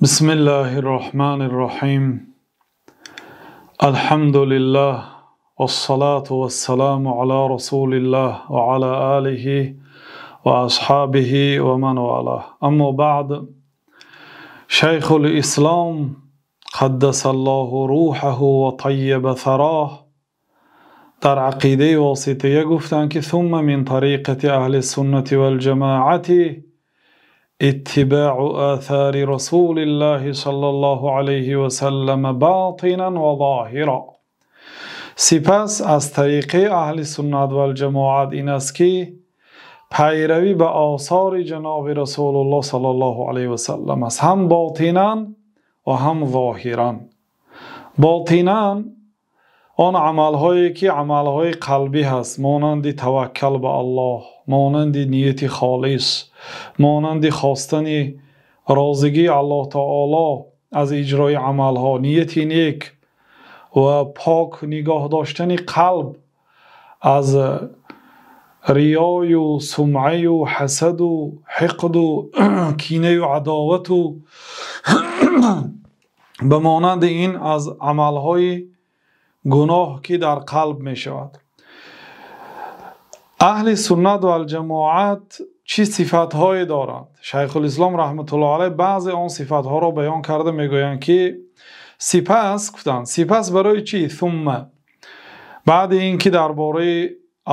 Бисмиллаҳир Роҳманир Роҳим. Алҳамдулиллаҳ вассалату вассаламу ала расулиллаҳ ва ала олиҳи ва асҳобиҳи ва ман валаҳ. Аммо баъд, Шайхул Ислом қаддасаллоҳу рӯҳаҳу ва таййаба сароҳ дар ақидаи Восития гуфтанд, ки сумма мин тариқати аҳли суннати вал ҷамоати иттибоъу осори расулиллоҳи саллаллоҳу алайҳи васаллам ботинан ва зоҳиран. Сипас аз тариқаи аҳли суннат вал ҷамоат ин аст, ки пайравӣ ба осори ҷаноби Расулуллоҳ саллаллоҳу алайҳи васаллам аст, ҳам ботинан ва ҳам зоҳиран. Ботинан он амалҳое ки амалҳои қалбӣ ҳаст, монанди таваккул ба Аллоҳ, монанди нияти холис, монанди хостани розигии Аллоҳ таоло аз иҷрои амалҳо, нияти нек ва пок нигоҳ доштани қалб аз риёю сумъаю ҳасаду ҳиқду кинаю адовату ба монанди ин аз амалҳои гуноҳ ки дар қалб мешавад. Аҳли суннат вал ҷамоат чӣ сифатҳое доранд? Шайхулислом раҳматуллоҳи алайҳ баъзе он сифатҳоро баён карда мегӯянд, ки сипас гуфтанд, сипас барои чӣ? Сумма баъди ин ки дар бораи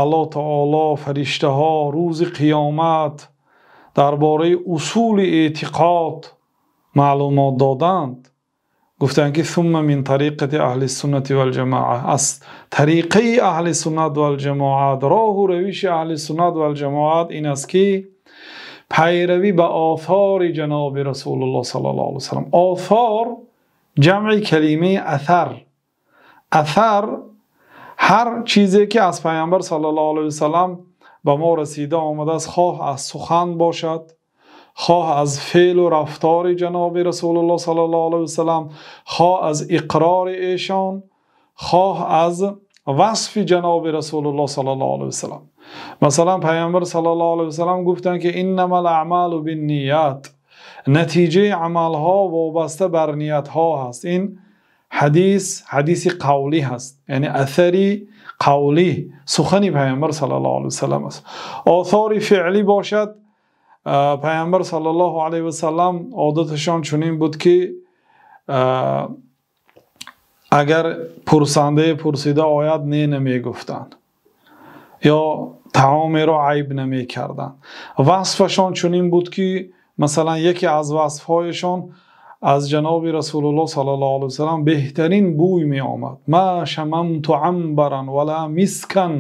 Аллоҳ таоло, фариштаҳо, рӯзи қиёмат, дар бораи усули эътиқод маълумот доданд, гуфтанд ки сумма мин тариқати аҳли суннати вал ҷамоа, аз тариқаи аҳли суннат вал ҷамоат, роҳу равиши аҳли суннат вал ҷамоат ин аст, ки пайравӣ ба осори ҷаноби Расулуллоҳ саллаллоҳу алайҳи васаллам. Осор ҷамъи калимаи асар. Асар ҳар чизе ки аз Пайғамбар саллаллоҳу алайҳи васаллам ба мо расида омадааст, хоҳ аз сухан бошад, хоҳ аз феълу рафтори ҷаноби Расулуллоҳ саллаллоҳу алайҳи васаллам, хоҳ аз иқрори эшон, хоҳ аз васфи ҷаноби Расулуллоҳ саллаллоҳу алайҳи васаллам. Масалан, Пайғамбар саллаллоҳу алайҳи васаллам гуфтанд, ки иннамал аъмалу бинният, натиҷаи амалҳо вобаста бар ниятҳо ҳаст. Ин ҳадис ҳадиси қавлӣ ҳаст, яъне асари қавлӣ, сухани Пайғамбар саллаллоҳу алайҳи васаллам аст. Осори феълӣ бошад, Пайғамбар саллаллоҳу алайҳи васаллам одаташон чунин буд, ки агар пурсандае пурсида ояд, не намегуфтанд ё таомеро айб намекарданд. Васфашон чунин буд, ки масалан яке аз васфҳояшон аз ҷаноби Расулуллоҳ саллаллоҳу алайҳи васаллам беҳтарин бӯй меомад. Ма шамамту амбаран вала мискан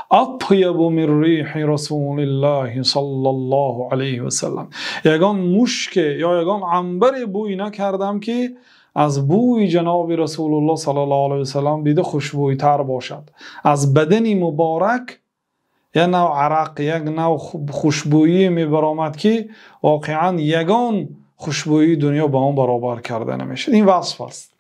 атйабу мин рихи расулиллаҳи саллаллоҳу алайҳи васаллам. Ягон мушке ё ягон амбаре бӯй накардам, ки аз бӯи ҷаноби Расулуллоҳ саллаллоҳу алайҳи васаллам дида хушбӯйтар бошад. Аз бадани муборак як нав арақ, як нав хушбӯйӣ мебаромад, ки воқеан ягон хушбӯйии дунё ба он баробар карда намешавад. Ин васф аст.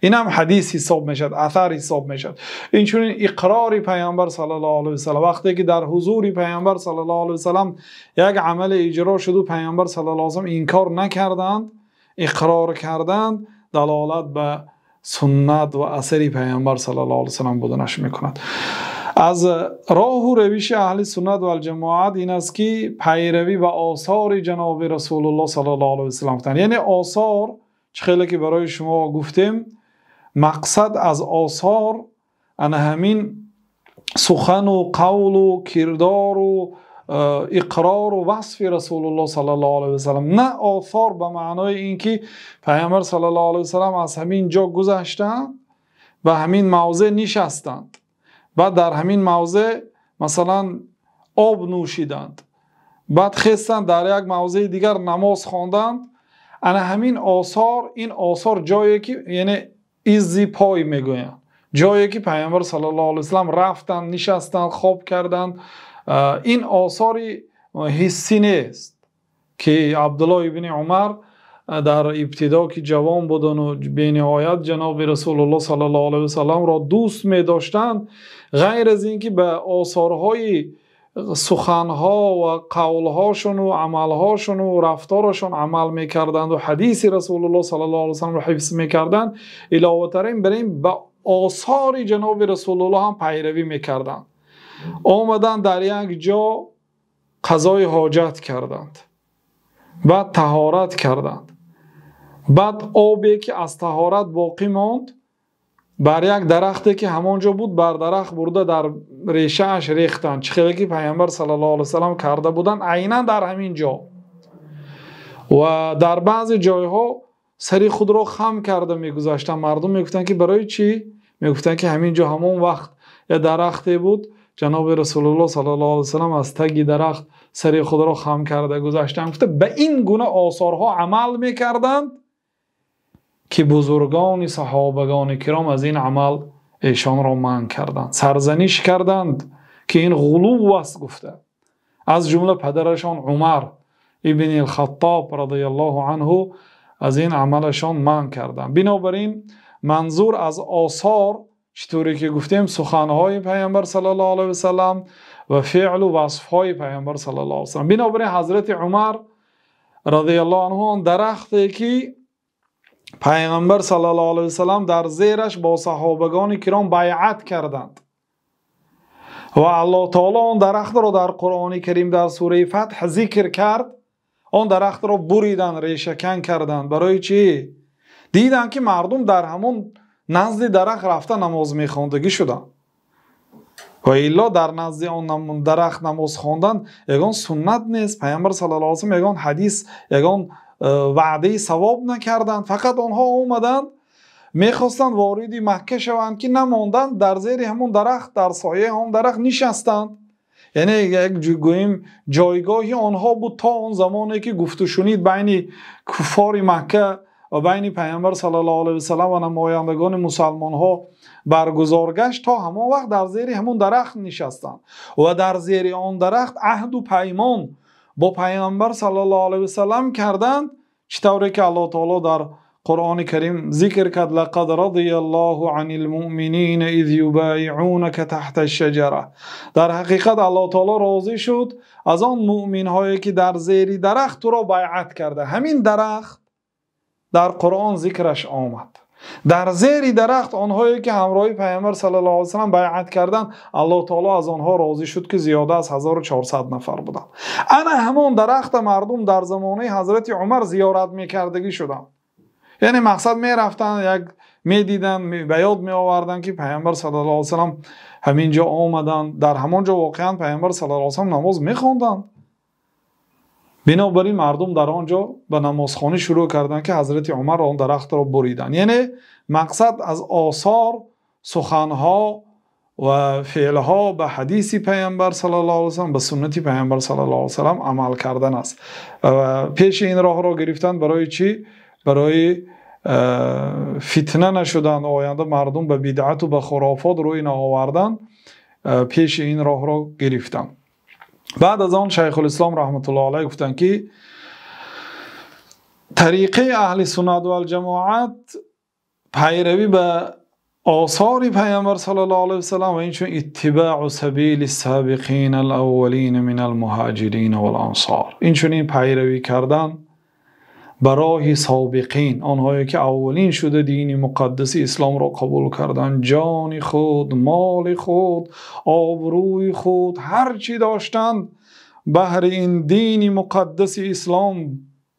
Ин ҳам ҳадис ҳисоб мешавад, асар ҳисоб мешавад. Инчунин иқрори Пайғамбар саллаллоҳу алайҳи васаллам, вақте ки дар ҳузури Пайғамбар саллаллоҳу алайҳи васаллам як амале иҷро шуду Пайғамбар саллаллоҳу алайҳи васаллам инкор накарданд, иқрор карданд, далолат ба суннат ва асари Пайғамбар саллаллоҳу алайҳи васаллам буданаш мекунад. Аз роҳу равиши аҳли суннат вал ҷамоат ин аст, ки пайравӣ ба осори ҷаноби Расулуллоҳ саллаллоҳу алайҳи васаллам гуфтанд. Яъне осор, чӣ хеле ки барои шумо гуфтем, мақсад аз осор ана ҳамин сухану қавлу кирдору иқрору васфи Расулуллоҳ саллаллоҳу алайҳи васаллам, на осор ба маънои ин ки Пайғамбар саллаллоҳу алайҳи васаллам аз ҳамин ҷо гузаштанд, ба ҳамин мавзеъ нишастанд, баъд дар ҳамин мавзеъ масалан об нӯшиданд, баъд хестанд дар як мавзеи дигар намоз хонданд. Ана ҳамин осор, ин осор ҷое ки, яъне иззи пой мегӯянд, ҷое ки Пайғамбар саллаллоҳу алайҳи васаллам рафтанд, нишастанд, хоб карданд, ин осори ҳиссӣ нест, ки Абдуллоҳ ибни Умар дар ибтидо ки ҷавон будану бениҳоят ҷаноби Расулуллоҳ саллаллоҳу алайҳи васалламро дӯст медоштанд, ғайр аз ин ки ба осорҳои суханҳо ва қавлҳошон ва амалҳошон ва рафторашон амал мекарданд ва ҳадиси Расулуллоҳ саллаллоҳу алайҳи васалламро ҳифз мекарданд. Иловатар ин бар ин ба осори ҷаноби Расулуллоҳ ҳам пайравӣ мекарданд. Омаданд дар як ҷо қазои ҳоҷат карданд, баъд таҳорат карданд, баъд обе ки аз таҳорат боқӣ монд бар як дарахте ки ҳамон ҷо буд бар дарахт бурда дар решааш рехтанд, чӣ хеле ки Паёмбар саллаллоҳу алайҳи васаллам карда буданд айнан дар ҳамин ҷо. Ва дар баъзе ҷойҳо сари худро хам карда мегузаштанд. Мардум мегуфтанд ки барои чӣ? Мегуфтанд ки ҳамин ҷо ҳамон вақт як дарахте буд, ҷаноби Расулуллоҳ саллаллоҳу алайҳи васаллам аз таги дарахт сари худро хам карда гузаштанд. Гуфта ба ин гуна осорҳо амал мекарданд ки бузургони саҳобагони киром аз ин амал эшонро манъ карданд, сарзаниш карданд ки ин ғулув аст гуфта. Аз ҷумла падарашон Умар ибни Хаттоб радияллоҳу анҳу аз ин амалашон манъ карданд. Бинобар ин манзур аз осор чӣ ки гуфтем суханҳои Паёмбар саллаллоҳу алайҳи васаллам ва феълу васфҳои Паёмбар саллаллоҳу алайҳи васаллам. Бинобар ин ҳазрати Умар радияллоҳу анҳу он дарахте ки Паёмбар саллаллоҳу алайҳи васаллам дар зераш бо саҳобагони киром байъат карданд ва Аллоҳ таоло он дарахтро дар Қуръони Карим дар сураи Фатҳ зикр кард, он дарахтро буриданд, решакан карданд. Барои чӣ? Диданд ки мардум дар ҳамон назди дарахт рафта намоз мехондагӣ шуданд. Ва илло дар назди он дарахт намоз хондан ягон суннат нест. Паёмбар саллаллоҳу алайҳи васаллам ягон ҳадис, ягон ваъдаи савоб накарданд. Фақат онҳо омаданд, мехостанд вориди Макка шаванд ки намонданд, дар зери ҳамон дарахт, дар сояи ҳамон дарахт нишастанд. Яъне як гӯем ҷойгоҳи онҳо буд то он замоне ки гуфтушунид байни куффори Макка ва байни Паёмбар саллаллоҳу алайҳи васаллам ва намояндагони мусалмонҳо баргузор гашт, то ҳамон вақт дар зери ҳамон дарахт нишастанд ва дар зери он дарахт аҳду паймон бо Паёмбар саллаллоҳу алайҳи васаллам карданд, чӣ тавре ки Аллоҳ таоло дар Қуръони Карим зикр кард: лақад радияллоҳу анил муъминина из юбайиъунака таҳта шаҷара. Дар ҳақиқат Аллоҳ таоло розӣ шуд аз он муъминҳое ки дар зери дарахт туро байъат карда. Ҳамин дарахт дар Қуръон зикраш омад. Дар зери дарахт онҳое ки ҳамроҳи Паёмбар саллаллоҳу алайҳи васаллам байъат карданд, Аллоҳ таоло аз онҳо розӣ шуд ки зиёда аз 1400 нафар буданд. Ана ҳамон дарахта мардум дар замонаи ҳазрати Умар зиёрат мекардагӣ шуданд. Яъне мақсад мерафтанд, як медиданд, ба ёд меоварданд ки Паёмбар саллаллоҳу алайҳи васаллам ҳамин ҷо омаданд. Дар ҳамон ҷо воқеан Паёмбар саллаллоҳу алайҳи васаллам намоз мехонданд. Бинобар ин мардум дар он ҷо ба намозхонӣ шурӯъ карданд ки ҳазрати Умар он дарахтро буриданд. Яъне мақсад аз осор, суханҳо ва феълҳо ба ҳадиси Паёмбар саллаллоҳу алайҳи васаллам, ба суннати Паёмбар саллаллоҳу алайҳи васаллам амал кардан аст. Ва пеши ин роҳро гирифтанд барои чӣ? Барои фитна нашуданд, оянда мардум ба бидъату ба хурофот рӯй наоварданд, пеши ин роҳро гирифтанд. Баъд аз он Шайхулислом раҳматуллоҳи алайҳ гуфтанд ки тариқаи аҳли суннат вал ҷамоат пайравӣ ба осори Паёмбар саллаллоҳу алайҳи васаллам ва инчунин иттибоъу сабили собиқин алаввалин мин алмуҳоҷирин валансор, инчунин пайравӣ кардан ба роҳи собиқин, онҳое ки аввалин шуда дини муқаддаси исломро қабул карданд, ҷони худ, моли худ, обрӯи худ, ҳар чӣ доштанд баҳри ин дини муқаддаси ислом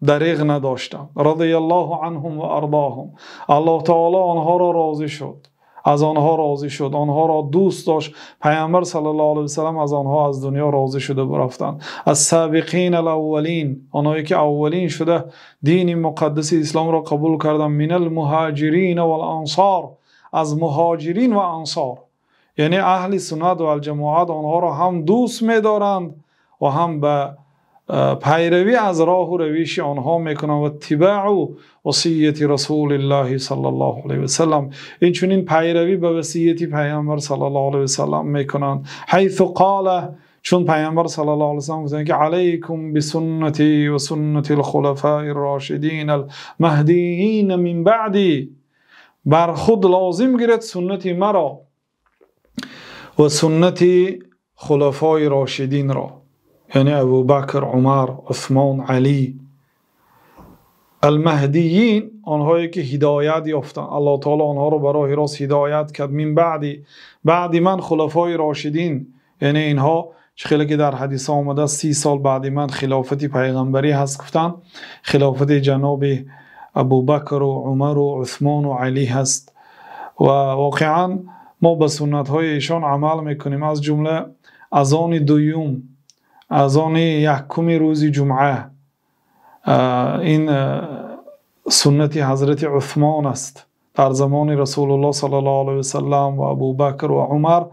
дареғ надоштанд. Радияллоҳу анҳум ва ардоҳум. Аллоҳ таоло онҳоро розӣ шуд, аз онҳо розӣ шуд, онҳоро дӯст дошт. Паёмбар саллаллоҳу алайҳи васаллам аз онҳо аз дунё розӣ шуда рафтанд. Аз собиқин алаввалин, онҳое ки аввалин шуда дини муқаддаси исломро қабул карданд, минал муҳоҷирин вал ансор, аз муҳоҷирин ва ансор. Яъне аҳли суннат вал ҷамоат онҳоро ҳам дӯст медоранд ва ҳам ба пайравӣ аз роҳу равиши онҳо мекунанд. Ва иттибоъу васияти Расулиллоҳи саллаллоҳу алайҳи васаллам, инчунин пайравӣ ба васияти Паёмбар саллаллоҳу алайҳи васаллам мекунанд. Ҳайсу қола, чун Паёмбар саллаллоҳу алайҳи васаллам гуфтанд ки алайкум бисуннати ва суннати алхулафаи рошидин алмаҳдиин мин баъди, бар худ лозим гиред суннати маро ва суннати хулафои рошидинро, яъне Абубакр, Умар, Усмон, Алӣ, алмаҳдиин, онҳое ки ҳидоят ёфтанд, Аллоҳ таоло онҳоро ба роҳи рост ҳидоят кард. Мин баъди, баъди ман хулафои рошидин, яъне инҳо чӣ хеле ки дар ҳадисҳо омадааст, 30 сол баъди ман хилофати пайғамбарӣ ҳаст гуфтанд, хилофати ҷаноби Абубакру Умару Усмону Алӣ ҳаст. Ва воқеан мо ба суннатҳои эшон амал мекунем, аз ҷумла азони дуюм, азони якуми рӯзи ҷумъа. Ин суннати ҳазрати Усмон аст. Дар замони Расулуллоҳ саллаллоҳу алайҳи васаллам ва Абубакр ва Умар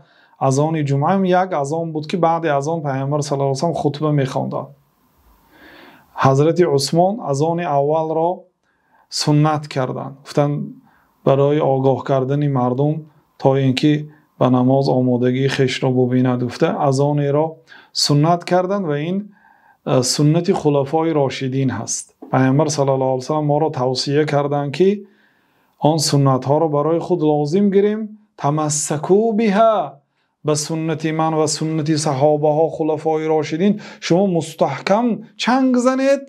азони ҷумъа як азон буд ки баъди азон Пайғамбар саллаллоҳу алайҳи васаллам хутба мехонданд. Ҳазрати Усмон азони аввалро суннат карданд, гуфтанд барои огоҳ кардани мардум то ин ки ба намоз омодагии хешро бубинад, гуфта азонеро суннат карданд ва ин суннати хулафои рошидин ҳаст. Пайғамбар саллаллоҳу алайҳи васаллам моро тавсия карданд ки он суннатҳоро барои худ лозим гирем. Тамассаку биҳа, ба суннати ман ва суннати саҳобаҳо хулафои рошидин шумо мустаҳкам чанг занед.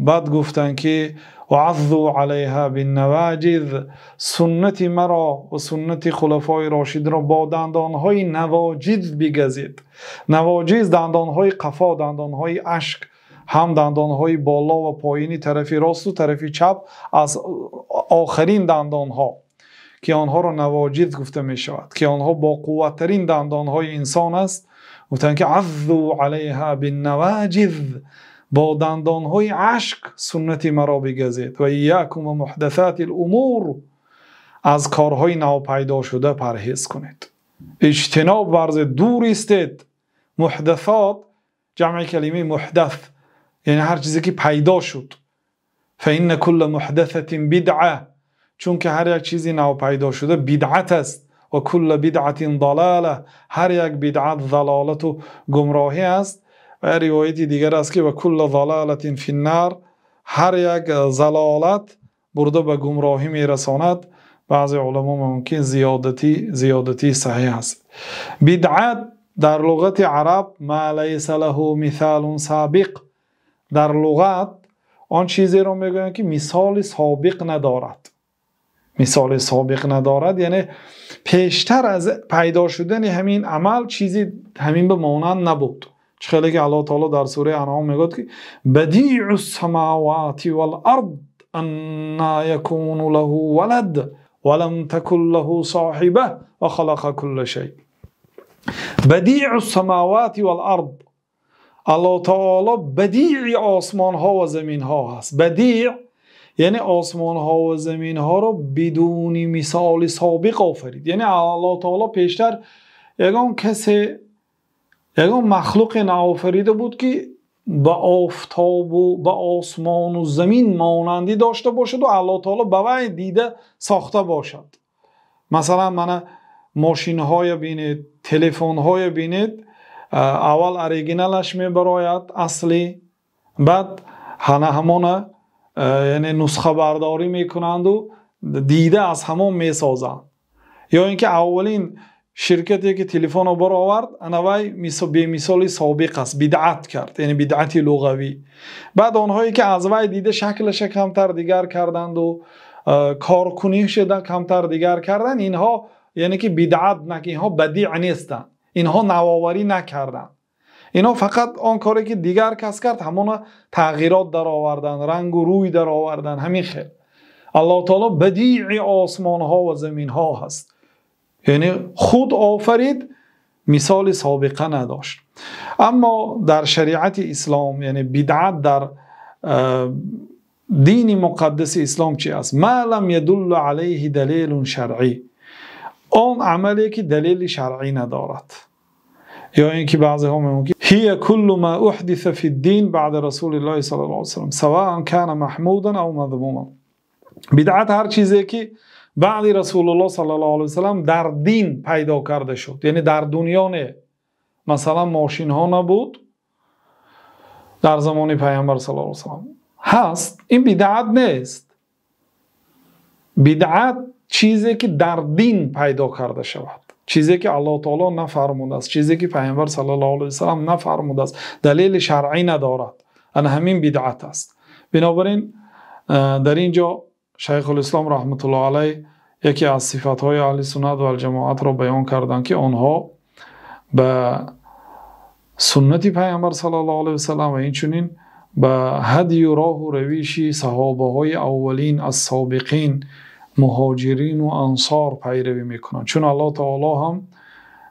Баъд гуфтанд ки ваъаззу алайҳа биннаваҷиз, суннати маро ва суннати хулафои рошидинро бо дандонҳои навоҷиз бигазед. Навоҷиз дандонҳои қафо, дандонҳои ашк, ҳам дандонҳои боло ва поини тарафи росту тарафи чап аз охирин дандонҳо ки онҳоро навоҷиз гуфта мешавад, ки онҳо бо қувваттарин дандонҳои инсон аст. Гуфтанд ки аззу алайҳа биннаваҷиз, бо дандонҳои ашк суннати маро бигазед. Ва иякум ва муҳдасати л-умур, аз корҳои навпайдошуда парҳез кунед, иҷтиноб варзед, дур истед. Муҳдасот ҷамъи калимаи муҳдас, яъне ҳар чизе ки пайдо шуд. Фаинна кулла муҳдасатин бидъа, чунки ҳар як чизи навпайдошуда бидъат аст. Ва кулла бидъатин далала, ҳар як бидъат залолату гумроҳӣ аст. Ва ривояти дигар аст ки ва кулла залалатин финнар, ҳар як залолат бурда ба гумроҳӣ мерасонад. Баъзе уламо мумкин зиёдатӣ саҳеҳ аст. Бидъат дар луғати араб ма лайса лаҳу мисалун собиқ, дар луғат он чизеро мегӯянд ки мисоли собиқ надорад. Мисоли собиқ надорад, яъне пештар аз пайдо шудани ҳамин амал чизи ҳамин ба монанд набуд. Чӣ хеле ки Аллоҳ таоло дар сураи Анъом мегӯяд ки бадиъу ссамавати вал ард анна якуну лаҳу валад ва лам такун лаҳу соҳиба ва халақа кулла шай. Бадиъу ссамавати вал ард, Аллоҳ таоло бадиъи осмонҳо ва заминҳо ҳаст. Бадиъ яъне осмонҳо ва заминҳоро бидуни мисоли собиқ офарид. Яъне Аллоҳ таоло пештар ягон касе, ягон махлуқе наофарида буд ки ба офтобу ба осмону замин монандӣ дошта бошад ва Аллоҳ таоло ба вай дида сохта бошад. Масалан, мана мошинҳоя бинед, телефонҳоя бинед, аввал оригиналаш мебарояд аслӣ, баъд ҳана ҳамона яъне нусхабардорӣ мекунанду дида аз ҳамон месозанд. Ё ин ки аввалин ширкате ки телефонро баровард, ана вай бемисоли собиқ аст, бидъат кард, яъне бидъати луғавӣ. Баъд онҳое ки аз вай дида шаклаша камтар дигар карданду коркуниша камтар дигар карданд, инҳо яъне ки бидъат, инҳо бадиъ нестанд, инҳо навоварӣ накарданд. Инҳо фақат он коре ки дигар кас кард, ҳамона тағйирот дароварданд, рангу рӯй дароварданд, ҳамин хел. Аллоҳ таоло бадиъи осмонҳо ва заминҳо ҳаст, яъне худ офарид, мисоли собиқа надошт. Аммо дар шариати ислом, яъне бидъат дар дини муқаддаси ислом чи аст? Ма лам ядулла алайҳи далилун шаръӣ, он амале ки далели шаръӣ надорад. Ё ин ки баъзеҳо мегӯянд ки ҳия куллу ма уҳдиса фи ддин баъда расулиллоҳи саллаллоҳу алайҳи васаллам саваан кана маҳмудан ав мазмуман. Бидъат ҳар чизе ки баъди Расулуллоҳ саллаллоҳу алайҳи васаллам дар дин пайдо карда шуд, яъне дар дунё не. Масалан, мошинҳо набуд дар замони Пайғамбар саллаллоҳу алайҳи васаллам, ҳаст, ин бидъат нест. Бидъат чизе ки дар дин пайдо карда шавад. Чизе ки Аллоҳ таоло нафармудааст, чизе ки Пайғамбар саллаллоҳу алайҳи васаллам нафармудааст, далели шаръӣ надорад. Ана ҳамин бидъат аст. Бинобар ин дар ин ҷо Шайхул Ислом раҳматуллоҳи алайҳ яке аз сифатҳои аҳли суннат вал ҷамоатро баён карданд, ки онҳо ба суннати Пайғамбар саллаллоҳу алайҳи васаллам ва инчунин ба ҳадию роҳу равиши саҳобаҳои аввалин аз собиқин, муҳоҷирин ва ансор пайравӣ мекунанд. Чун Аллоҳ таоло ҳам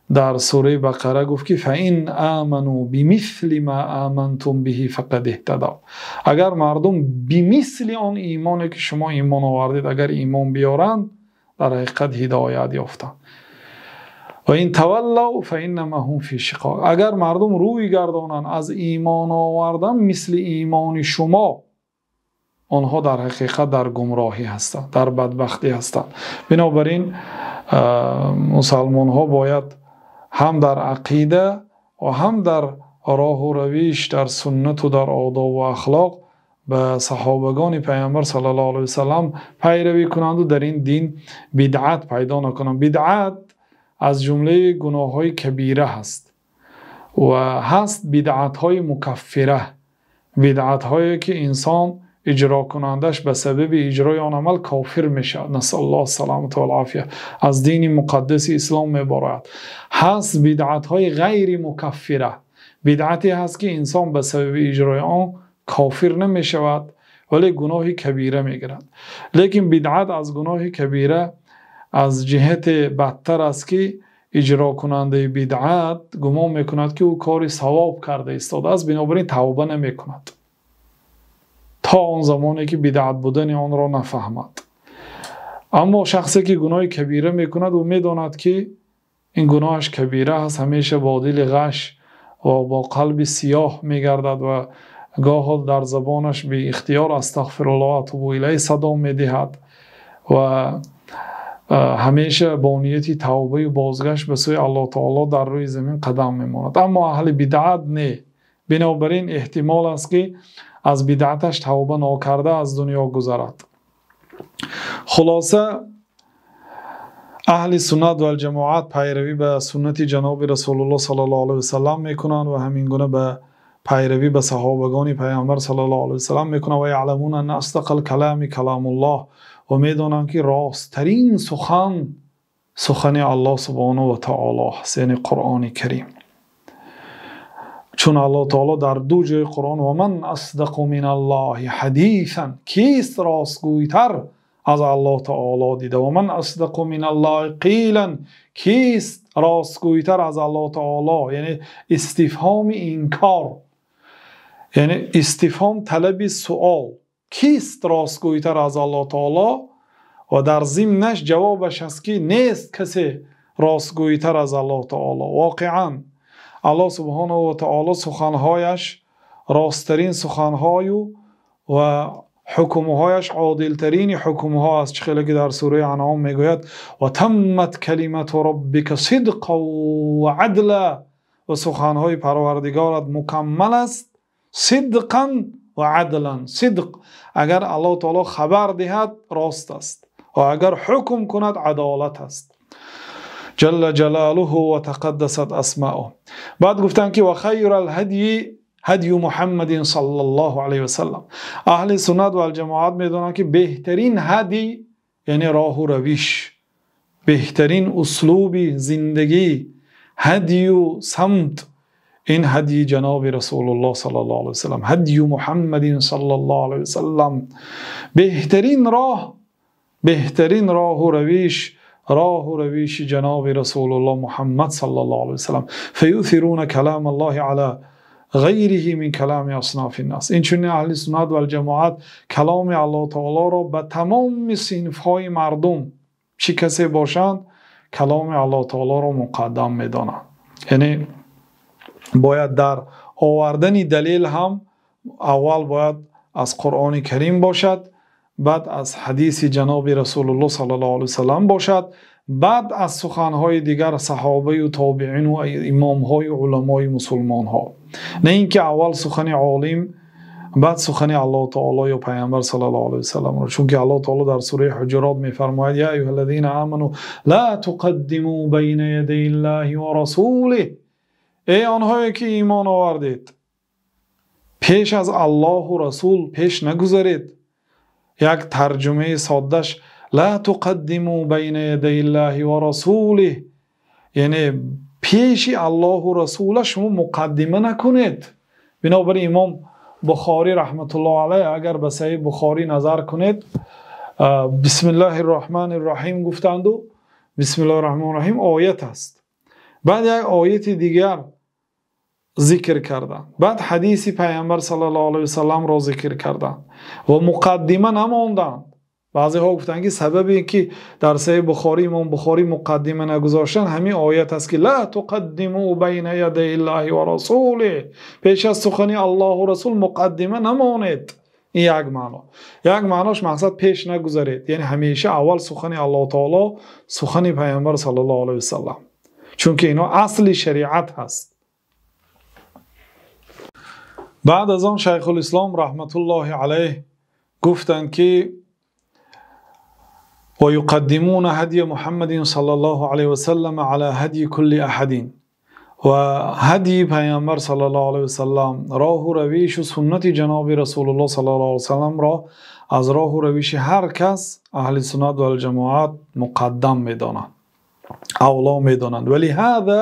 дар сураи Бақара гуфт, ки фаин аману бимисли ма амантум биҳи фақад иҳтадав. Агар мардум бимисли он имоне ки шумо имон овардед, агар имон биёранд, дар ҳақиқат ҳидоят ёфтанд. Ва ин таваллав фаиннама ҳум фи шиқоқ. Агар мардум рӯй гардонанд аз имон овардан мисли имони шумо, онҳо дар ҳақиқат дар гумроҳӣ ҳастанд, дар бадбахтӣ ҳастанд. Бинобар ин мусалмонҳо бояд ҳам дар ақида ва ҳам дар роҳу равиш, дар суннату дар одобу ахлоқ ба саҳобагони Пайғамбар саллаллоҳу алайҳи васаллам пайравӣ кунанд ва дар ин дин бидъат пайдо накунанд. Бидъат аз ҷумлаи гуноҳҳои кабира ҳаст ва ҳаст бидъатҳои мукаффира, бидъатҳое ки инсон иҷрокунандаш ба сабаби иҷрои он амал кофир мешавад. Насаллаллоҳу саламата вал офия. Аз дини муқаддаси ислом мебарояд. Ҳаст бидъатҳои ғайри мукаффира, бидъате ҳаст ки инсон ба сабаби иҷрои он кофир намешавад, вале гуноҳи кабира мегирад. Лекин бидъат аз гуноҳи кабира аз ҷиҳати бадтар аст, ки иҷрокунандаи бидъат гумон мекунад, ки ӯ кори савоб карда истодааст, бинобар ин тавба намекунад то он замоне ки бидъат будани онро нафаҳмад. Аммо шахсе ки гуноҳи кабира мекунад, ӯ медонад, ки ин гуноҳаш кабира аст, ҳамеша бо дили ғаш ва бо қалби сиёҳ мегардад ва гоҳо дар забонаш беихтиёр астағфируллоҳ атубу илайҳ садо медиҳад ва ҳамеша бо нияти тавбаю бозгашт ба сӯи Аллоҳ таоло дар рӯи замин қадам мемонад. Аммо аҳли бидъат не. Бинобар ин эҳтимол аст, ки аз бидъаташ тавба нокарда аз дунё гузарад. Хулоса, аҳли суннат вал ҷамоат пайравӣ ба суннати ҷаноби Расулуллоҳ саллаллоҳу алайҳи васаллам мекунанд ва ҳамин гуна ба пайравӣ ба саҳобагони Пайғамбар саллаллоҳу алайҳи васаллам мекунанд. Ва яъламуна анна асдақал калами каламуллоҳ, ва медонанд, ки росттарин сухан сухани Аллоҳ субҳонаҳу ва таоло аст, яъне Қуръони Карим. Чун Аллоҳ таоло дар ду ҷои Қуръон ва ман асдақу миналлоҳи ҳадисан, кист ростгӯйтар аз Аллоҳ таоло дида, ва ман асдақу миналлоҳи қилан, кист ростгӯйтар аз Аллоҳ таоло, яъне истифҳоми инкор, яъне истифҳом талаби суол, кист ростгӯйтар аз Аллоҳ таоло, ва дар зимнаш ҷавобаш аст, ки нест касе ростгӯйтар аз Аллоҳ таоло. Воқеан Аллоҳ субҳонаҳу ва таоло суханҳояш росттарин суханҳою ва ҳукмҳояш одилтарини ҳукмҳо аст, чӣ хеле ки дар сураи Анъом мегӯяд: ва таммат калимату роббика сидқан ва адла, ва суханҳои Парвардигорат мукаммал аст, сидқан ва адлан. Сидқ, агар Аллоҳ таоло хабар диҳад рост аст ва агар ҳукм кунад адолат аст. Ҷалла ҷалолуҳу ва тақаддасат асмаъуҳ. Баъд гуфтанд, ки ва хайрал ҳадйи ҳадйу Муҳаммадин саллаллоҳу алайҳи васаллам. Аҳли суннат вал ҷамоат медонанд, ки беҳтарин ҳадй, яъне роҳу равиш, беҳтарин услуби зиндагӣ, ҳадю самт, ин ҳадйи ҷаноби Расулуллоҳ саллаллоҳу алайҳи васаллам, ҳадйу Муҳаммадин саллаллоҳу алайҳи васаллам. Беҳтарин роҳ, беҳтарин роҳу равиш, роҳу равиши ҷаноби Расулуллоҳ Муҳаммад саллаллоҳу алайҳи васаллам. Фаюсируна калам Аллоҳи ала ғайриҳи мин калами аснофи нас. Инчунин аҳли суннат вал ҷамоат каломи Аллоҳ таолоро ба тамоми синфҳои мардум, чӣ касе бошанд, каломи Аллоҳ таолоро муқаддам медонанд. Яъне бояд дар овардани далел ҳам аввал бояд аз Қуръони Карим бошад, баъд аз ҳадиси ҷаноби Расулуллоҳ саллаллоҳу алайҳи васаллам бошад, баъд аз суханҳои дигар саҳобаю тобеину имомҳою уламои мусулмонҳо. На ин ки аввал сухани олим Баъд сухани Аллоҳ таоло ё Пайғамбар саллаллоҳу алайҳи васалламро. Чунки Аллоҳ таоло дар сураи Ҳуҷурот мефармояд: «Я айюҳаллазина аману ла туқаддиму байна ядайиллаҳи ва расулиҳ». Эй онҳое ки имон овардед, пеш аз Аллоҳу Расул пеш нагузаред. Як тарҷумаи соддаш: ла туқаддиму байна ядайиллаҳи ва расулиҳ, яъне пеши Аллоҳу Расула шумо муқаддима накунед. Бинобар ин Имом Бухорӣ раҳматуллоҳ алайҳ агар ба Саҳеҳи Бухорӣ назар кунед, бисмиллаҳир роҳманир роҳим гуфтанду бисмиллаҳир роҳманир роҳим оят аст. Баъд як ояти дигар зикр карданд, баъд ҳадиси Пайғамбар саллаллоҳу алайҳи васалламро зикр карданд ва муқаддима намонданд. Баъзеҳо гуфтанд ки сабабе ки дар Саҳеҳи Бухорӣ Имом Бухорӣ муқаддима нагузоштанд ҳамин оят аст ки ла туқаддиму байна ядайиллаҳи ва расулиҳ, пеш аз сухани Аллоҳу Расул муқаддима намонед. Ин як маъно. Як маънош мақсад пеш нагузаред, яъне ҳамеша аввал сухани Аллоҳ таоло, сухани Пайғамбар саллаллоҳу алайҳи васаллам, чунки ино асли шариат ҳаст. Баъд аз он Шайхулислом раҳматуллоҳи алайҳ гуфтанд ки ويقدمون هدي محمد صلى الله عليه وسلم على هدي كل أحد. وهدي پیامبر صلى الله عليه وسلم راه و روش و سنت جناب رسول الله صلى الله عليه وسلم را از راه و روش هر کس اهل سنت و الجماعت مقدم میدانند، اولا میدانند. ولی هذا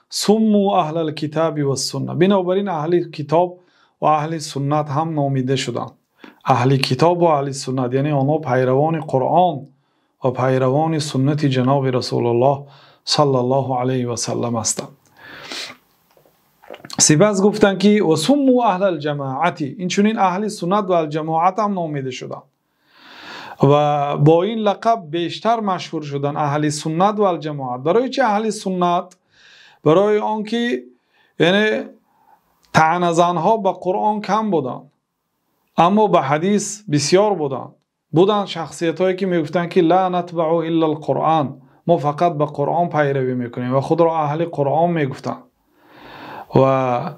سموا اهل الكتاب والسنه. بنابراین اهل کتاب و اهل سنت هم نامیده شدند. اهل کتاب و اهل سنت یعنی آنها پیروان قرآن و پیروان سنت جناب رسول الله صلی الله علیه و سلم هستند. سپس گفتند که و سموا اهل الجماعت، این چنین اهل سنت و الجماعت هم نامیده شدند و با این لقب بیشتر مشهور شدند، اهل سنت و الجماعت. برای چه اهل سنت؟ برای آنکه یعنی طعنه‌زن‌ها به قرآن کم بودند اما به حدیث بسیار بودند. بودند شخصیت‌هایی که میگفتند که لا نتبع الا القرآن، ما فقط به قرآن پیروی میکنیم و خود را اهل قرآن میگفتند و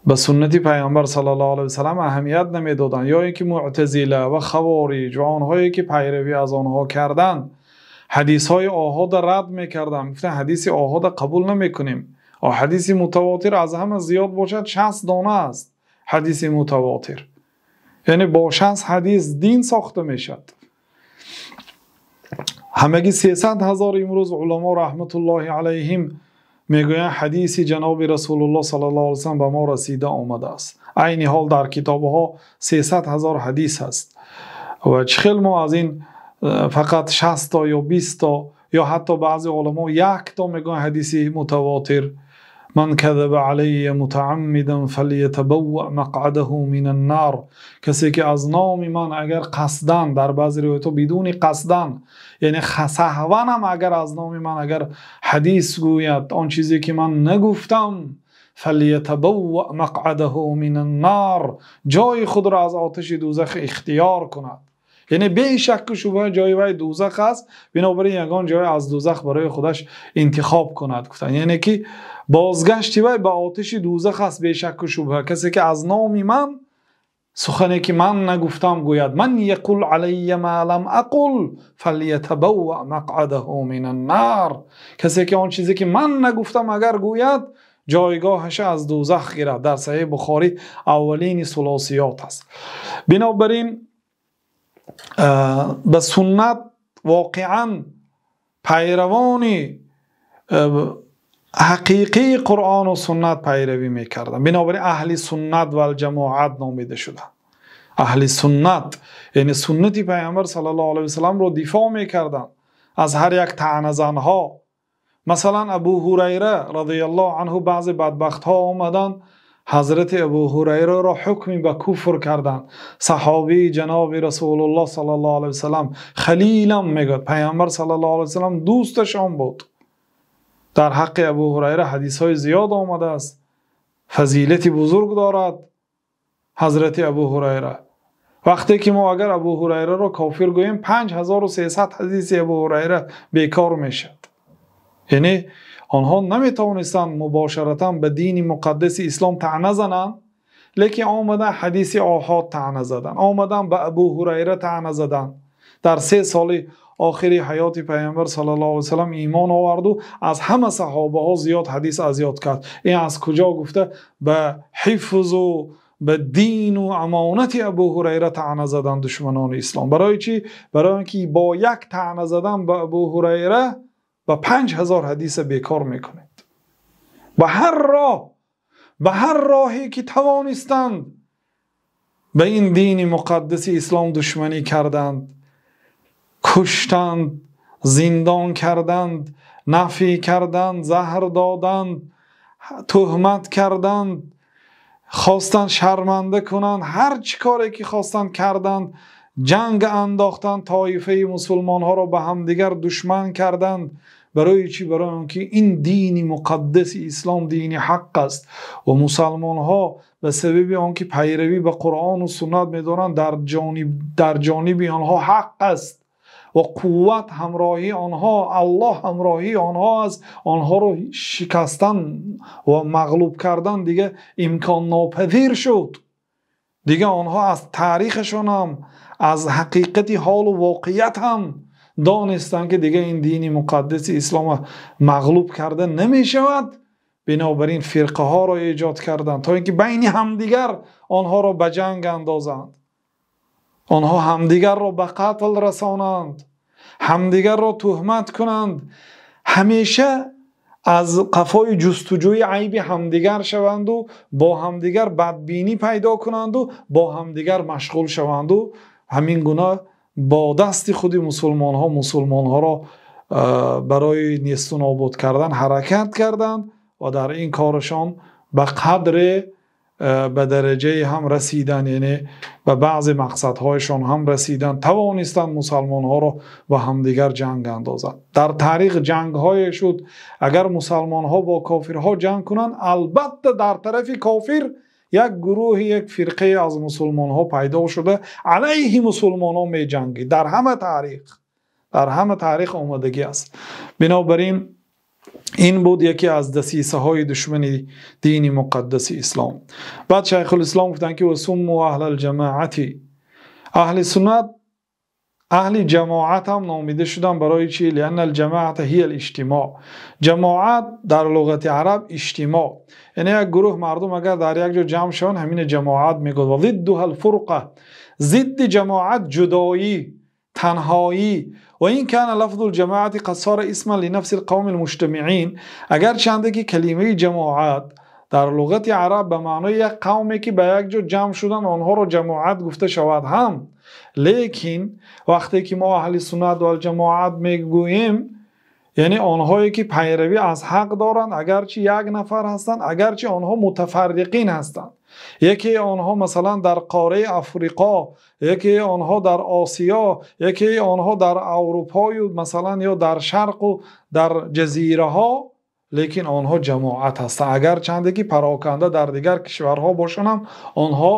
به سنت پیامبر صلی الله علیه و سلم اهمیت نمیدادند. یا اینکه معتزله و خوارج و آنهایی که پیروی از آنها کردند حدیث‌های آحاد رد میکردند، میگفتند حدیث آحاد قبول نمیکنیم. حدیث متواتر از همه زیاد باشد 60 دانه است حدیث متواتر، یعنی با 60 حدیث دین ساخته میشد. همگی 300,000 امروز علما رحمت الله علیهم میگویند حدیث جناب رسول الله صلی الله علیه و سلم به ما رسیده آمده است. عین حال در کتابها 300,000 حدیث هست و چخیل ما از این فقط 60 تا یا 20 تا یا حتی بعضی علما یک تا میگن حدیث متواتر. من کذب علی متعمدا فلیتبوأ مقعده من النار، کسی که از نام من اگر قصدن، در بعضی روایت‌ها بدون قصدن، یعنی سهوا هم اگر از نام من اگر حدیث گوید آن چیزی که من نگفتم، فلیتبوأ مقعده من النار، جای خود را از آتش دوزخ اختیار کند. یعنی بی شک و شبهه جای وی دوزخ است، بنابراین یگان جای از دوزخ برای خودش انتخاب کند. گفتن یعنی که بازگشت وی به آتش دوزخ است بی شک و شبهه. کسی که از نام من سخنی که من نگفتم گوید، من یقول علی ما لم اقل فلیتبوأ مقعده من النار، کسی که آن چیزی که من نگفتم اگر گوید جایگاهش از دوزخ گیرد. در صحیح بخاری اولین ثلاثیات است. بنابراین به سنت واقعا پیروان حقیقی قرآن و سنت پیروی میکردند. بنابراین اهل سنت و الجماعت نامیده شدند. اهل سنت یعنی سنت پیامبر صلی الله علیه و سلم رو دفاع میکردند از هر یک طعنه زنها. مثلا ابو هریره رضی الله عنه، بعضی بدبخت ها آمدند حضرت ابو هریره را حکمی به کفر کردند. صحابی جناب رسول الله صلی الله علیه و سلم، خلیلم میگوید، پیامبر صلی الله علیه و سلم دوستشان بود. در حق ابو هریره حدیث های زیاد آمده است، فضیلت بزرگ دارد حضرت ابو هریره. وقتی که ما اگر ابو هریره را کافر گوییم 5300 حدیث ابو هریره بیکار میشد. یعنی آنها نمیتوانستند مباشرتا به دین مقدس اسلام طعنه زنند، Лекин омадан ҳадиси оҳод таъна задан, омадан ба Абу Ҳурайра таъна задан. Дар 3 соли охири ҳаёти Паёмбар саллаллоҳу алайҳи васаллам имон овард ва аз ҳама саҳобаҳо зиёд ҳадис аз ёд кард. Ин аз куҷо гуфта ба ҳифз ва ба дин ва амонати Абу Ҳурайра таъна задан душманони ислом. Барои чӣ? Барои инки бо як таъна задан ба Абу Ҳурайра ба 5000 ҳадис бекор мекунад. Ба ҳар роҳ, ба ҳар роҳе ки тавонистанд ба ин дини муқаддаси ислом душманӣ карданд, куштанд, зиндон карданд, нафй карданд, заҳр доданд, туҳмат карданд, хостанд шарманда кунанд, ҳар чӣ коре ки хостанд карданд, ҷанг андохтанд, тоифаи мусулмонҳоро ба ҳамдигар душман карданд. Барои чӣ? Барои инки ин дини муқаддаси ислом дини ҳақ аст ва мусулмонҳо ба сабаби онки пайравӣ ба Қуръон ва суннат медоранд, дар ҷониби онҳо ҳақ аст ва қувват ҳамроҳии онҳо, Аллоҳ ҳамроҳии онҳо аст. Онҳоро шикастан ва мағлуб кардан дигар имкон нопазир шуд. Дигар онҳо аз таърихашон ҳам, аз ҳақиқати ҳол ва воқеият ҳам донистанд ки дигар ин дини муқаддаси ислом мағлуб карда намешавад. Бинобар ин фирқаҳоро эҷод карданд то инки байни ҳамдигар онҳоро ба ҷанг андозанд, онҳо ҳамдигарро ба қатл расонанд, ҳамдигарро туҳмат кунанд, ҳамеша аз қафои ҷустуҷӯи айби ҳамдигар шаванд ва бо ҳамдигар бадбинӣ пайдо кунанд ва бо ҳамдигар машғул шаванд ва ҳамин гуна бо дасти худи мусулмонҳо мусулмонҳоро барои нест ва нобуд кардан ҳаракат карданд ва дар ин корашон ба қадре ба дараҷае ҳам расиданд, яъне ба баъзе мақсадҳояшон ҳам расиданд, тавонистанд мусулмонҳоро ба ҳамдигар ҷанг андозанд. Дар таърих ҷангҳое шуд, агар мусулмонҳо бо кофирҳо ҷанг кунанд, албатта дар тарафи кофир як гурӯҳ, як фирқае аз мусулмонҳо пайдо шуда алайҳи мусулмонҳо меҷангид. Дар ҳама таърих, дар ҳама таърих омадагӣ аст. Бинобар ин ин буд яке аз дасисаҳои душмани дини муқаддаси ислом. Баъд Шайхулислом гуфтанд ки васумму аҳлал ҷамоати, аҳли суннат аҳли ҷамоат ҳам номида шуданд. Барои чӣ? Лианнал ҷамоата ҳиял иҷтимоъ. Ҷамоат дар луғати араб иҷтимоъ, яъне як гурӯҳ мардум агар дар як ҷо ҷамъ шаванд, ҳамин ҷамоат мегӯяд. Ва зиддуҳал фурқа, зидди ҷамоат ҷудоӣ, танҳоӣ. Ва ин кана лафзул ҷамоати қад сора исман линафсил қавмил муҷтамиин, агарчанде ки калимаи ҷамоат дар луғати араб ба маънои як қавме ки ба як ҷо ҷамъ шуданд онҳоро ҷамоат гуфта шавад ҳам, лекин вақте ки мо аҳли суннат вал ҷамоат мегӯем, яъне онҳое ки пайравӣ аз ҳақ доранд, агарчи як нафар ҳастанд, агарчи онҳо мутафарриқин ҳастанд, яке онҳо масалан дар қораи Африқо, яке онҳо дар Осиё, яке онҳо дар Аврупо масалан ё дар Шарқ ва дар ҷазираҳо, лекин онҳо ҷамоат ҳастанд. Агарчанде ки пароканда дар дигар кишварҳо бошанд ҳам онҳо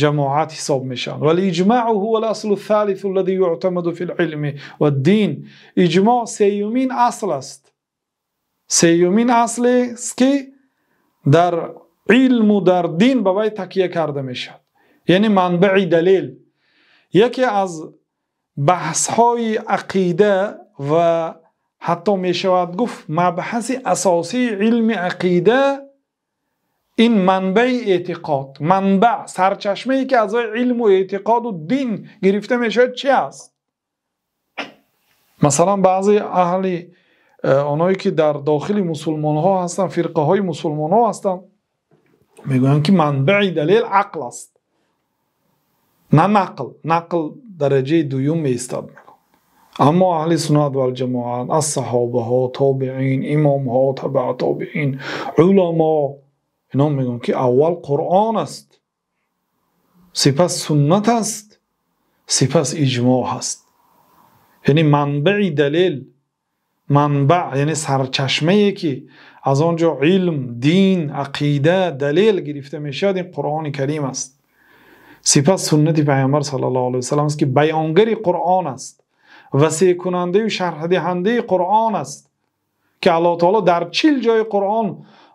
ҷамоат ҳисоб мешаванд. Вал иҷмоъ ҳува ал-асл ас-солис аллазӣ юътамаду фил-илм вад-дин. Иҷмоъ сеюмин асл аст. Сеюмин асле аст ки дар илм ва дар дин ба вай такя карда мешавад, яъне манбаи далел. Яке аз баҳсҳои ақида ва ҳатто мешавад гуфт мабҳаси асосии илми ақида ин манбаи эътиқод, манбаъ, сарчашмае ки аз илм ва эътиқод ва дин гирифта мешавад чи аст? Масалан баъзе аҳли онҳое ки дар дохили мусулмонҳо ҳастанд, фирқаҳои мусулмонҳо ҳастанд, мегӯянд ки манбаи далел ақл аст, на нақл. Нақл дараҷаи дуюм меистад. Аммо аҳли суннат вал ҷамоат аз саҳобаҳо, тобеин, имомҳо, табаъ тобеин, уламо инҳо мегӯянд ки аввал Қуръон аст, сипас суннат аст, сипас иҷмоъ аст. Яъне манбаи далел, манбаъ яъне сарчашмае ки аз он ҷо илм, дин, ақида, далел гирифта мешавад, ин Қуръони Карим аст. Сипас суннати Паёмбар саллаллоҳу алайҳи васаллам аст ки баёнгари Қуръон аст, васеъкунандаю шарҳдиҳандаи Қуръон аст, ки Аллоҳ таоло дар 40 ҷои Қуръон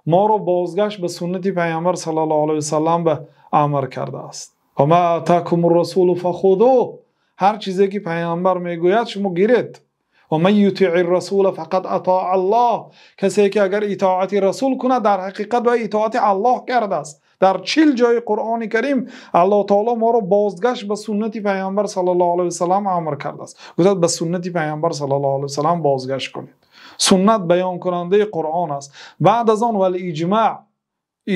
моро бозгашт ба суннати Паёмбар саллаллоҳу алайҳи васаллам ба амр кардааст. Ва ма атакумур расулу фахузуҳ, ҳар чизе ки паёмбар мегӯяд шумо гиред. Ва ман ютиъир расула фақад атоа Аллоҳ, касе ки агар итоати расул кунад дар ҳақиқат ба итоати Аллоҳ кардааст. Дар 40 ҷои Қуръони Карим Аллоҳ таъоло моро бозгашт ба суннати паёмбар саллаллоҳу алайҳи васаллам амр кардааст. Гуфт ба суннати паёмбар саллаллоҳу алайҳи васаллам бозгашт кунед. Суннат баёнкунандаи Қуръон аст. Баъд аз он вал иҷмоъ,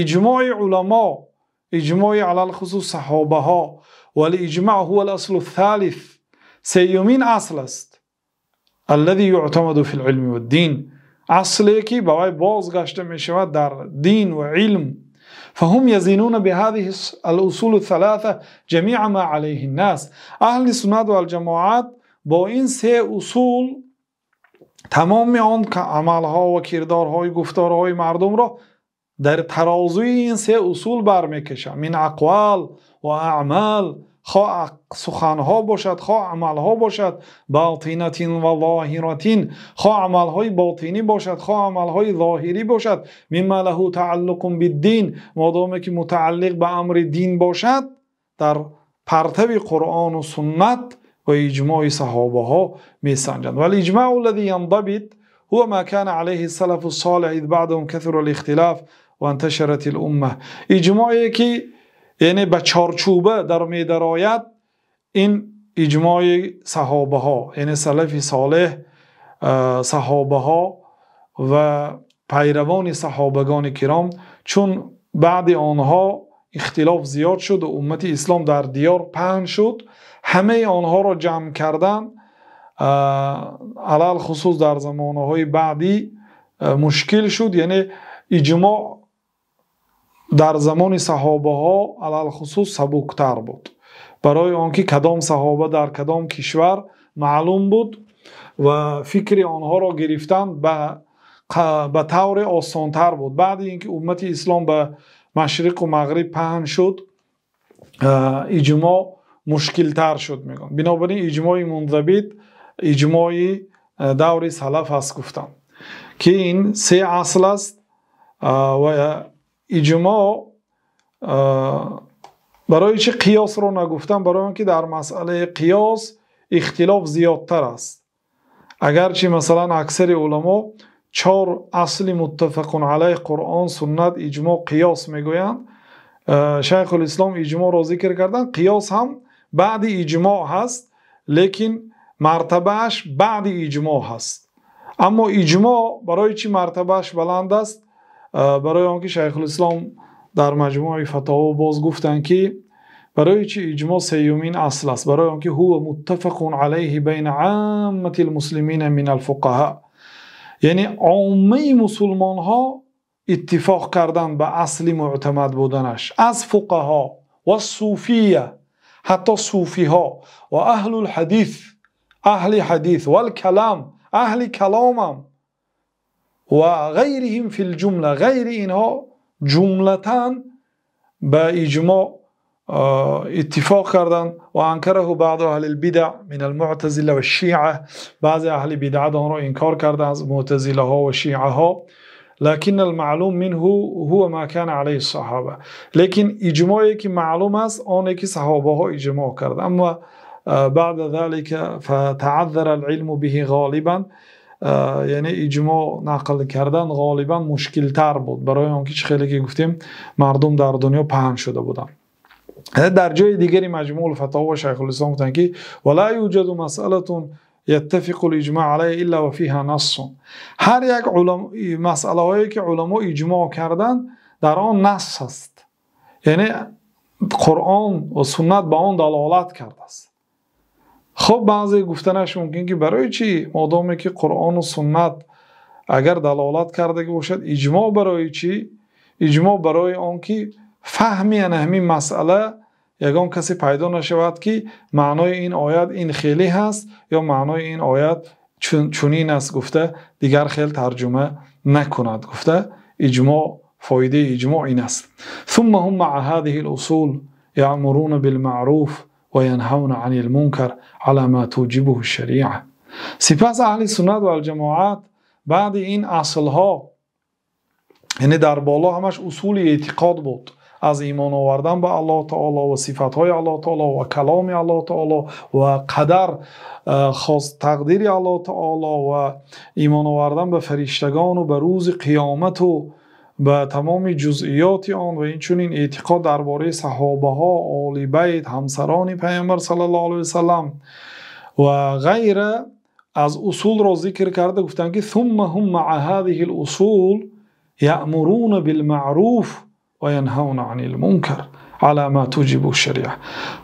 иҷмои уламо, иҷмои алалхусус саҳобаҳо. Вал иҷмоъ ҳува ал-аслу ас-солис, сеюмин асл аст. Аллази юътамаду фил илми вад-дин, асле ки ба вай бозгашта мешавад дар дин ва илм. فهم يزنون بهذه الأصول الثلاثة جميع ما عليه الناس. اهل سنت والجماعت با این سه اصول تمام آن عملها و کردارهای گفتارهای مردم را در ترازوی این سه اصول برمیکشند. من اقوال و اعمال، خواه سخنها باشد خواه عملها باشد، باطنة و ظاهرة، خواه عملهای باطنی باشد خواه عملهای ظاهری باشد، مما له تعلق بالدین، مادامی که متعلق به امر دین باشد در پرتو قرآن و سنت و اجماع صحابه ها میسنجند. ولی اجماع الذي ينضبط هو ما كان عليه السلف الصالح اذ بعدهم كثر الاختلاف وانتشرت الامه. اجماعی که یعنی به چارچوبه در میدرآید این اجماع صحابه ها، یعنی سلف صالح، صحابه ها و پیروان صحابگان کرام، چون بعد آنها اختلاف زیاد شد و امت اسلام در دیار پهن شد، همه آنها را جمع کردن علال خصوص در زمانهای بعدی مشکل شد. یعنی اجماع در زمان صحابه ها علال خصوص سبکتر بود، برای آنکه کدام صحابه در کدام کشور معلوم بود و فکر آنها را گرفتن به طور آسانتر بود. بعد اینکه امت اسلام به مشرق و مغرب پهن شد اجماع مشکلتر شد میگن. بنابراین اجماع منضبط اجماع دور سلف است گفتم که این سه اصل است. و اجماع برای چه قیاس رو نگفتم؟ برای آنکه در مسئله قیاس اختلاف زیادتر است. اگرچه مثلا اکثر علما 4 اصل متفق علیه قرآن، سنت، اجماع، قیاس میگویند. شیخ الاسلام اجماع را ذکر کردن. قیاس هم بعد اجماع هست، لیکن مرتبهش بعد اجماع هست. اما اجماع برای چی مرتبهش بلند است؟ برای آنکه شیخ الاسلام در مجموع فتاوا باز گفتند که برای چی اجماع سیومین اصل است؟ برای آنکه هو متفق علیه بین عامة المسلمین من الفقهاء، یعنی عامه مسلمان ها اتفاق کردن به اصل معتمد بودنش از فقها و صوفیه، حتی صوفی ها و اهل الحدیث، اهل حدیث و الکلام، اهل کلام و غیرهم فی الجمله، غیر اینها جملتاً به اجماع اتفاق کردن. و انکره بعض اهل البدع من المعتزله و الشیعه، بعض اهل بدع آن را انکار کردن از معتزله ها و شیعه ها. لكن المعلوم منه هو ما كان عليه الصحابه، لیکن اجماعی که معلوم است آنی که صحابه ها اجماع کرد. اما بعد ذلك فتعذر العلم به غالبا، یعنی اجماع نقل کردن غالبا مشکل تر بود، برای آنکه خیلی که گفتیم مردم در دنیا پهن شده بودند. در جای دیگری مجموع الفتاوا شیخ الاسلام گفتند که ولا یوجد مسئله یتفق الاجماع علیه الا وفیها نص، هر یک مسئله هایی که علما اجماع کردند در آن نص است، یعنی قرآن و سنت به آن دلالت کرده است. خب بعضی گفتنش ممکن که برای چی مادامی که قرآن و سنت اگر دلالت کرده باشد اجماع برای چی؟ اجماع برای آن که فهمی همین مسئله یگان کسی پیدا نشود که معنای این آیت این خیلی هست یا معنای این آیت چنین است گفته دیگر خیلی ترجمه نکند. گفته اجماع، فایده اجماع این است. ثم هم مع هذه الاصول یأمرون بالمعروف و ینهون عن المنکر على ما توجبه الشریعه. سپس اهل سنت و الجماعت بعد این اصلها، یعنی در بالا همش اصول اعتقاد بود، аз имон овардан ба Аллоҳ таоло ва сифатҳои Аллоҳ таоло ва каломи Аллоҳ таоло ва қадар, хос тақдири Аллоҳ таоло ва имон овардан ба фариштагон ва ба рӯзи қиёмат ва ба тамоми ҷузъиёти он ва инчунин эътиқод дар бораи саҳобаҳо, оли байт, ҳамсарони Паёмбар саллаллоҳу алайҳи васаллам ва ғайра аз усулро зикр карда гуфтанд, ки ثم هم مع هذه الأصول يأمرون بالمعروف وينهون عن المنكر على ما توجب الشريعة.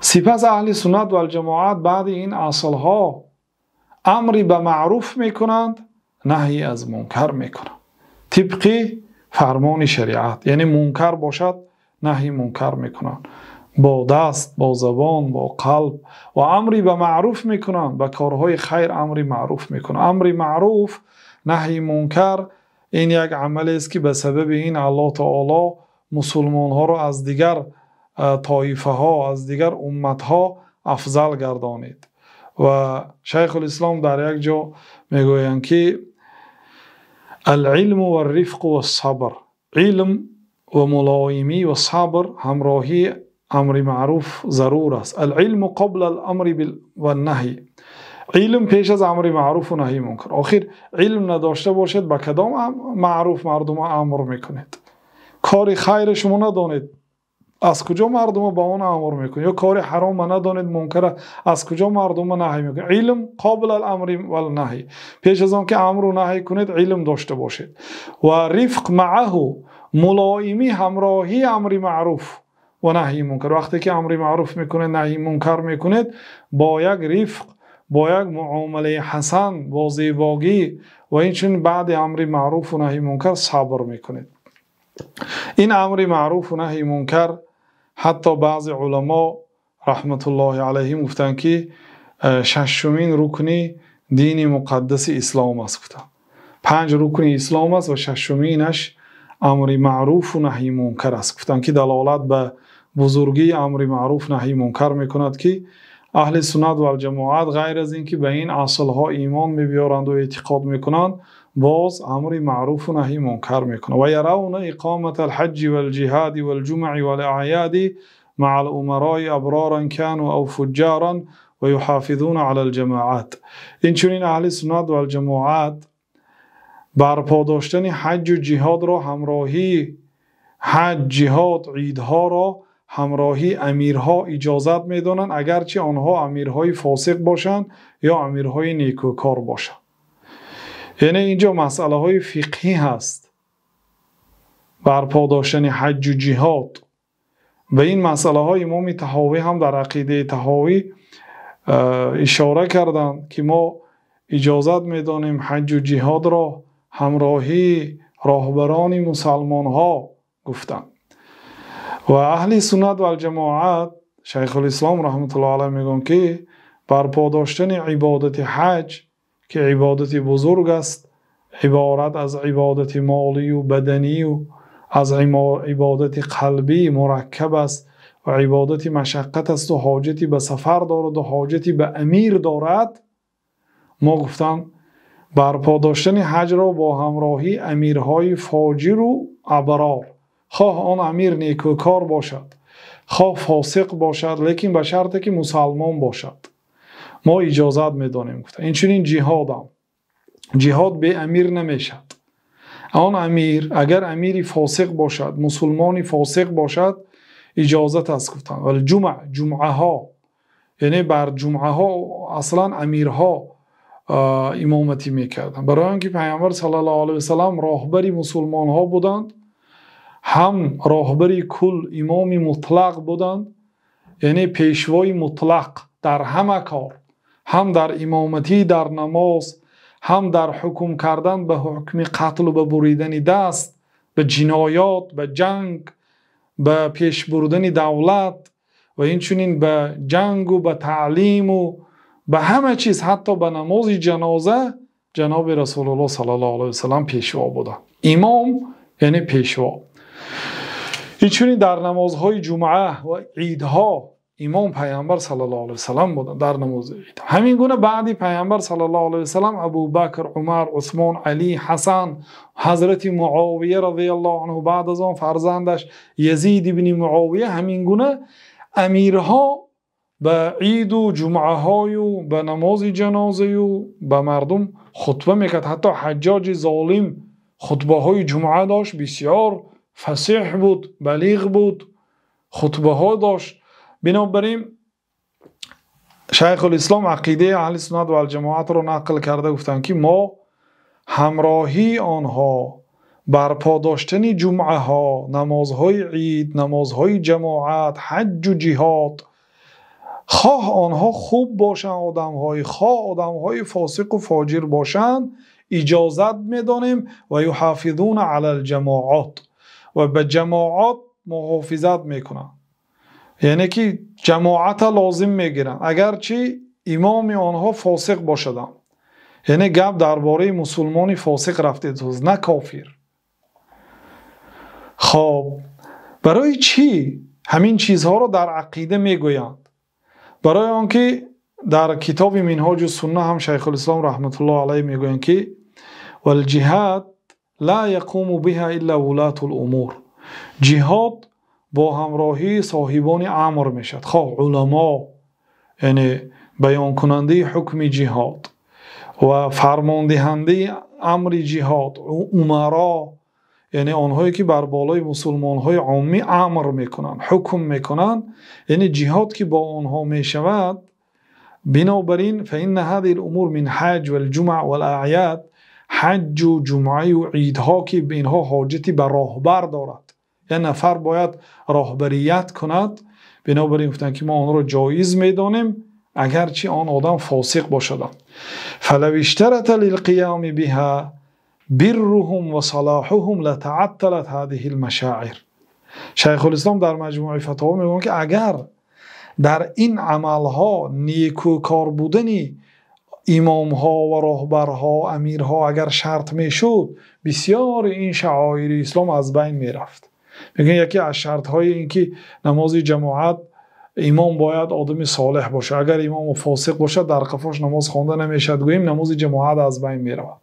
Сипас аҳли суннат вал ҷамоат баъди ин аслҳо амри ба маъруф мекунанд, наҳй аз мункар мекунанд тибқи фармони шариат. Яъне мункар бошад, наҳйи мункар мекунанд бо даст, бо забон, бо қалб, ва амри ба маъруф мекунанд, ба корҳои хайр амри маъруф мекунанд. Амри маъруф, наҳйи мункар ин як амалест, ки ба сабаби ин Аллоҳ таоло мусулмонҳоро аз дигар тоифаҳо, аз дигар умматҳо афзал гардонид. Ва Шайхулислом дар як ҷо мегӯянд, ки العلم والرفق والصبر, илм ва мулоимӣ ва сабр ҳамроҳии амри маъруф зарур аст. العلم قبل الأمر والنهي, илм пеш аз амри маъруфу наҳйи мункар. Охир илм надошта бошед, ба кадом маъруф мардума амр мекунед? Кори хайре шумо надонед, аз куҷо мардума ба он амр мекунед? Ё кори ҳарома надонед, мункара аз куҷо мардума наҳй мекунед? Илм قبل الأمر والنهي, пеш аз он ки амру наҳй кунед, илм дошта бошед. Ва رفق معه, мулоимӣ ҳамроҳии амри маъруф ва наҳйи мункар. Вақте ки амри маъруф мекунед, наҳйи мункар мекунед, бо як рифқ, бо як муомилаи ҳасан, бо зебогӣ ва инчунин баъди амри маъруфу наҳйи мункар сабр мекунед. Ин амри маъруфу наҳйи мункар ҳатто баъзе уламо раҳматуллоҳи алайҳим гуфтанд, ки шашумин рукни дини муқаддаси ислом аст. Гуфтанд, панҷ рукни ислом аст ва шашуминаш амри маъруфу наҳйи мункар аст. Гуфтанд, ки далолат ба бузургии амри маъруф, наҳйи мункар мекунад, ки аҳли суннат вал ҷамоат ғайр аз ин ки ба ин аслҳо имон мебиёранд ва эътиқод мекунанд, боз амри маъруфу наҳйи мункар мекунанд. ويرون إقامة الحج والجهاد والجمع والأعياد مع الأمراء أبرارا كانوا أو فجارا ويحافظون على الجماعات. Инчунин аҳли суннат вал ҷамоат барпо доштани ҳаҷҷу ҷиҳодро, ҳамроҳии ҳаҷ, ҷиҳод, идҳоро ҳамроҳии амирҳо иҷозат медонанд, агарчи онҳо амирҳои фосиқ бошанд ё амирҳои некӯкор бошанд. Яъне инҷо масъалаҳои фиқҳӣ ҳаст. Барпо доштани ҳаҷҷу ҷиҳод, ба ин масъалаҳо имоми Таҳовӣ ҳам дар ақидаи Таҳовӣ ишора карданд, ки мо иҷозат медонем ҳаҷҷу ҷиҳодро ҳамроҳии роҳбарони мусалмонҳо гуфтанд. Ва аҳли суннат вал ҷамоат, Шайхулислом раҳматуллоҳи алайҳ мегӯянд, ки барпо доштани ибодати ҳаҷ, ки ибодати бузург аст, иборат аз ибодати молию баданию аз ибодати қалбӣ мураккаб аст ва ибодати машаққат аст ва ҳоҷати ба сафар дорад ва ҳоҷати ба амир дорад. Мо гуфтам, барпо доштани ҳаҷро бо ҳамроҳии амирҳои фоҷиру аброр, хоҳ он амир некӯкор бошад, хоҳ фосиқ бошад, лекин ба шарте ки мусалмон бошад, мо иҷозат медонем, гуфта. Инчунин ҷиҳодам, ҷиҳод бе амир намешавад. Он амир агар амири фосиқ бошад, мусулмони фосиқ бошад, иҷозат аст, гуфтанд. Вале ҷумъа, ҷумъаҳо, яъне бар ҷумъаҳо аслан амирҳо имоматӣ мекарданд, барои он ки Паёмбар саллаллоҳу алайҳи васаллам роҳбари мусулмонҳо буданд, ҳам роҳбари кул, имоми мутлақ буданд, яъне пешвои мутлақ дар ҳама кор, ҳам дар имоматӣ дар намоз, ҳам дар ҳукм кардан ба ҳукми қатлу ба буридани даст, ба ҷиноят, ба ҷанг, ба пеш бурдани давлат ва инчунин ба ҷангу ба таълиму ба ҳама чиз, ҳатто ба намози ҷаноза ҷаноби Расулуллоҳ саллаллоҳу алайҳи васаллам пешво буданд. Имом яъне пешво. Инчунин дар намозҳои ҷумъа ва идҳо Имом Паёмбар саллаллоҳу алайҳи васаллам буданд дар намози Ид. Ҳамин гуна баъд Паёмбар саллаллоҳу алайҳи васаллам Абӯбакр, Умар, Усмон, Алӣ, Ҳасан, Ҳазрати Муовия розияллоҳу анҳу, баъд аз он фарзандаш Язид ибни Муовия, ҳамин гуна амирҳо ба Ид ва ҷумъаҳо ва ба намози ҷаноза ва ба мардум хутба мекард. Ҳатто Ҳаҷҷоҷи золим хутбаҳои ҷумъа дошт, бисёр фасеҳ буд, балиғ буд, хутбаҳо дошт. Бинобар ин Шайхулислом ақидаи аҳли суннат вал ҷамоатро нақл карда гуфтанд, ки мо ҳамроҳии онҳо барпо доштани ҷумъаҳо, намозҳои Ид, намозҳои ҷамоат, ҳаҷ ва ҷиҳод, хоҳ онҳо хуб бошанд одамҳои, хоҳ одамҳои фосиқ ва фоҷир бошанд, иҷозат медонем ва юҳофизуна алал ҷамоат, ва ба ҷамоат муҳофизат мекунанд. Яъне ки ҷамоатро лозим мегиранд, агарчи имоми онҳо фосиқ бошад. Яъне гап дар бораи мусулмони фосиқ рафтааст, на кофир. Хоб, барои чӣ ҳамин чизҳоро дар ақида мегӯянд? Барои он ки дар китоби Минҳоҷ ус-сунна ҳам Шайхулислом раҳматуллоҳи алайҳи мегӯянд, ки вал-ҷиҳод ла яқуму биҳа илла вулатул умур. Ҷиҳод бо ҳамроҳии соҳибони амр мешавад, хоҳ уламо, яъне баёнкунандаи ҳукми ҷиҳод ва фармондиҳандаи амри ҷиҳод, умаро, яъне онҳое ки бар болои мусулмонҳои оммӣ амр мекунанд, ҳукм мекунанд, яъне ҷиҳод ки бо онҳо мешавад. Бинобар ин فإن هذه الأمور من حج والجمع والأعياد, ҳаҷ ва ҷумъа ва идҳо ки инҳо ҳоҷате ба роҳбар дорад, як нафар бояд роҳбарият кунад. Бинобар ин гуфтанд, ки мо онро ҷоиз медонем, агарчи он одам фосиқ бошад. فلو اشترط للقيام بها برهم وصلاحهم لتعطلت هذه المشاعر. شیخ الاسلام در مجموعه فتاوا میگویند که اگر در این عملها نیکوکار بودنی имомҳо ва роҳбарҳо, амирҳо агар шарт мешуд, бисёр ин шаъоири ислом аз байн мерафт. Мегӯянд яке аз шартҳои ин ки намози ҷамоат имом бояд одами солеҳ бошад. Агар имом фосиқ бошад, дар қафош намоз хонда намешавад. Гӯем намози ҷамоат аз байн меравад.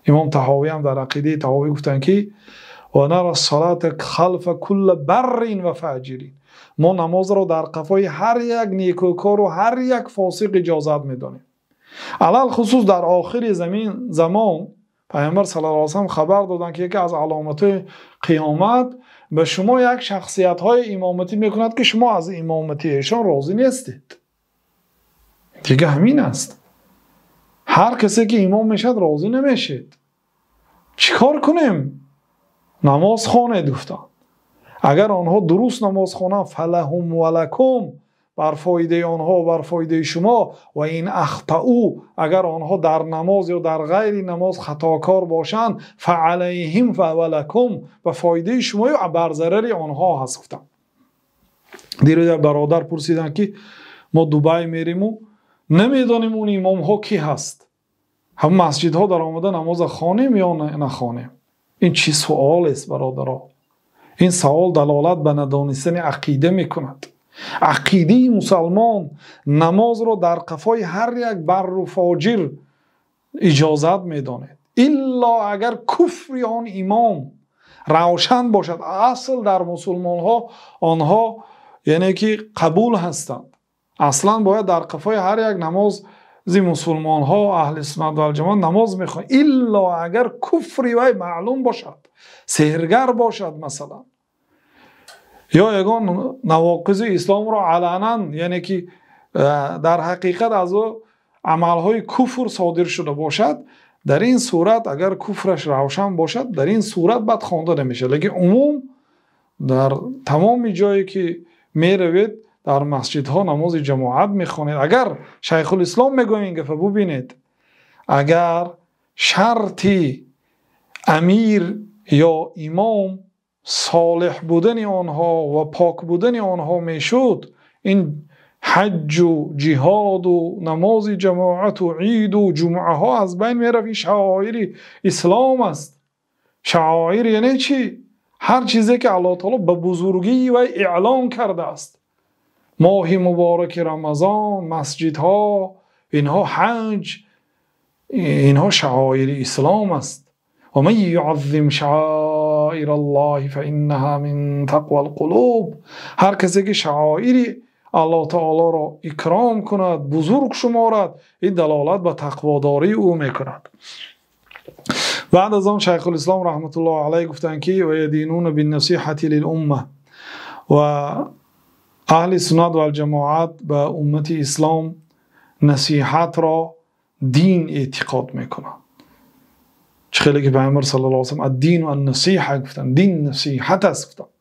Имом Таҳовӣ ҳам дар ақидаи Таҳовӣ гуфтанд, ки ва нара салата халфа кулли баррин ва фоҷирин. Мо намозро дар қафои ҳар як некӯкор ва ҳар як фосиқ иҷозат медонем. Алалхусус дар охири замон Паёмбар саллаллоҳу алайҳи васаллам хабар доданд, ки яке аз аломатҳои қиёмат ба шумо як шахсиятҳои имоматӣ мекунад, ки шумо аз имомати эшон розӣ нестед. Дигар ҳамин аст. Ҳар касе ки имом мешавад розӣ намешед. Чӣ кор кунем? Намоз хонед, гуфтанд. Агар онҳо дуруст намоз хонанд, фалаҳум ва лакум, бар фоидаи онҳо ва бар фоидаи шумо. Ва ин ахтаъу, агар онҳо дар намоз ё дар ғайри намоз хатокор бошанд, фаалайҳим ва лакум, ба фоидаи шумо ва бар зарари онҳо ҳаст, гуфтанд. Дирӯз як бародар пурсиданд, ки мо Дубай мериму намедонем он имомҳо ки ҳаст, ҳам масҷидҳо дар омада намоза хонем ё нахонем? Ин чӣ суол аст, бародаро? Ин савол далолат ба надонистани ақида мекунад. Ақидаи мусалмон намозро дар қафои ҳар як барру фоҷир иҷозат медонад, илло агар куфри он имом равшан бошад. Асл дар мусулмонҳо онҳо яъне ки қабул ҳастанд. Аслан бояд дар қафои ҳар як намози мусулмонҳо аҳли суннат вал ҷамоат намоз мехонанд, илло агар куфри вай маълум бошад, сеҳргар бошад масалан, ё ягон навоқизи исломро аланан, яъне ки дар ҳақиқат аз ӯ амалҳои куфр содир шуда бошад. Дар ин сурат агар куфраш равшан бошад, дар ин сурат бад хонда намешавад. Лекин умум дар тамоми ҷое ки меравед, дар масҷидҳо намози ҷамоат мехонед. Агар Шайхулислом мегӯяд ин гапа, бубинед, агар шарти амир ё имом солеҳ будани онҳо ва пок будани онҳо мешуд, ин ҳаҷу ҷиҳоду намози ҷамоату иду ҷумъаҳо аз байн мерафт. Ин шаъоири ислом аст. Шаъоир яъне чӣ? Ҳар чизе ки Аллоҳ таъоло ба бузургии вай эълон кардааст. Моҳи мубораки Рамазон, масҷидҳо, инҳо ҳаҷ, инҳо шаъоири ислом аст. Ва ман юъаззим шаъоираллоҳи фаиннаҳо мин тақвал қулуб. Ҳар касе ки шаъоири Аллоҳ таъолоро икром кунад, бузург шуморад, ин далолат ба тақводории ӯ мекунад. Баъд аз он Шайхулислом раҳматуллоҳи алайҳ гуфтанд ки ва ядинуна биннасиҳати лилумма, ва аҳли суннат вал ҷамоат ба уммати ислом насиҳатро дин эътиқод мекунанд. Чӣ хеле ки Паёмбар саллаллоҳу алайҳи васаллам ад-дину ан-насиҳа гуфтанд, дин насиҳат аст гуфтанд.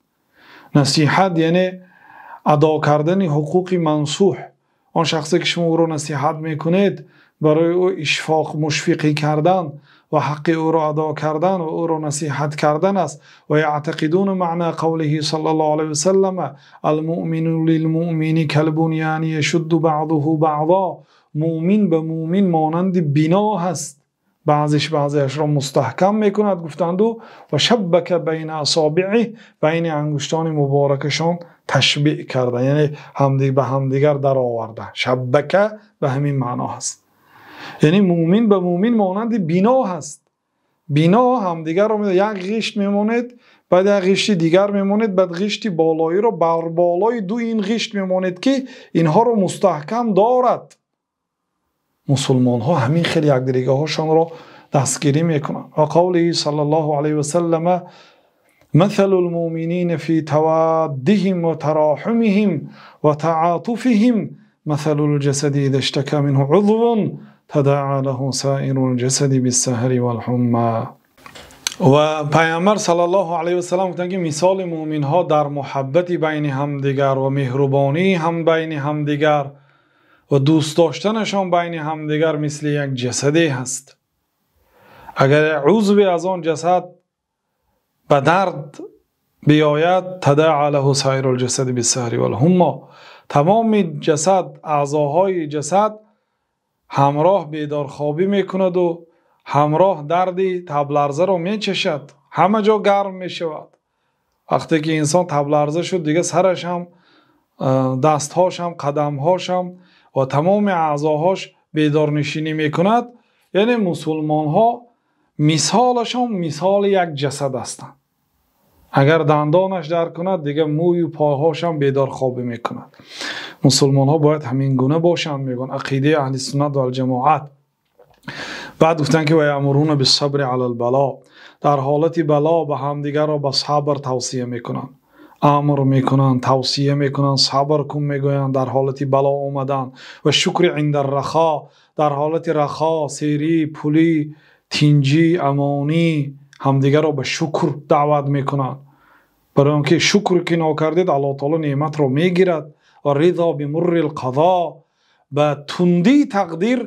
Насиҳат яъне адо кардани ҳуқуқи мансуҳ. Он шахсе ки шумо ӯро насиҳат мекунед, барои ӯ ишфоқ, мушфиқӣ кардан ва ҳаққи ӯро адо кардан ва ӯро насиҳат кардан аст. Ва яътақидуна маъна қавлиҳи саллаллоҳу алайҳи васаллам ал-муъмину лилмуъмини кал-бунёни яшудду баъзуҳу баъзан. Муъмин ба муъмин монанди бино ҳаст, баъзеш баъзеашро мустаҳкам мекунад гуфтанд. Ва шаббака байна асобиъиҳ, байни ангуштони муборакашон ташбеҳ карда, яъне ба ҳамдигар дароварда. Шаббака ба ҳамин маъно ҳаст, яъне муъмин ба муъмин монанди бино ҳаст. Бино ҳамдигарро як ғишт мемонед, баъд як ғишти дигар мемонед, баъд ғишти болоиро бар болои ду ин ғишт мемонед ки инҳоро мустаҳкам дорад. Мусулмонҳо ҳамин хел якдигарҳошонро дастгирӣ мекунанд. Ва қавлиҳи саллаллоҳу алайҳи васаллам масалул муъминина фи таваддиҳим ва тароҳумиҳим ва таъатуфиҳим масалул ҷасади иза иштака минҳу узвун тадаъа лаҳу соирул ҷасади биссаҳри вал ҳумма. Ва Паёмбар саллаллоҳу алайҳи васаллам гуфтанд ки мисоли муъминҳо дар муҳаббати байни ҳамдигар ва меҳрубонӣ ҳам байни ҳамдигар ва дӯст доштанашон байни ҳамдигар мисли як ҷасаде ҳаст. Агар узве аз он ҷасад ба дард биёяд, тадаъа лаҳу соирул ҷасади биссаҳри вал ҳумма, тамоми ҷасад, аъзоҳои ҷасад ҳамроҳ бедорхобӣ мекунад ва ҳамроҳ дарди табларзаро мечашад. Ҳама ҷо гарм мешавад. Вақте ки инсон табларза шуд, дигар сараш ҳам, дастҳош ҳам, қадамҳош ҳам ва тамоми аъзоҳош бедорнишинӣ мекунад. Яъне мусулмонҳо мисолашон мисоли як ҷасад ҳастанд. Агар дандонаш дард кунад, дигар мӯю пойҳош ҳам бедорхобӣ мекунад. Мусулмонҳо бояд ҳамин гуна бошанд, мегӯянд ақидаи аҳли суннат вал ҷамоат. Баъд гуфтанд ки ва яъмуруна биссабри алал бало, дар ҳолати бало ба ҳамдигарро ба сабр тавсия мекунанд, амр мекунанд, тавсия мекунанд, сабр кун мегӯянд дар ҳолати бало омадан. Ва шукри индар рахо, дар ҳолати рахо, серӣ, пулӣ, тинҷӣ, амонӣ ҳамдигарро ба шукр даъват мекунанд. Барои он ки шукр ки нокардед, Аллоҳ таъоло неъматро мегирад. Ва ризо бимуррил қазо, ба тундии тақдир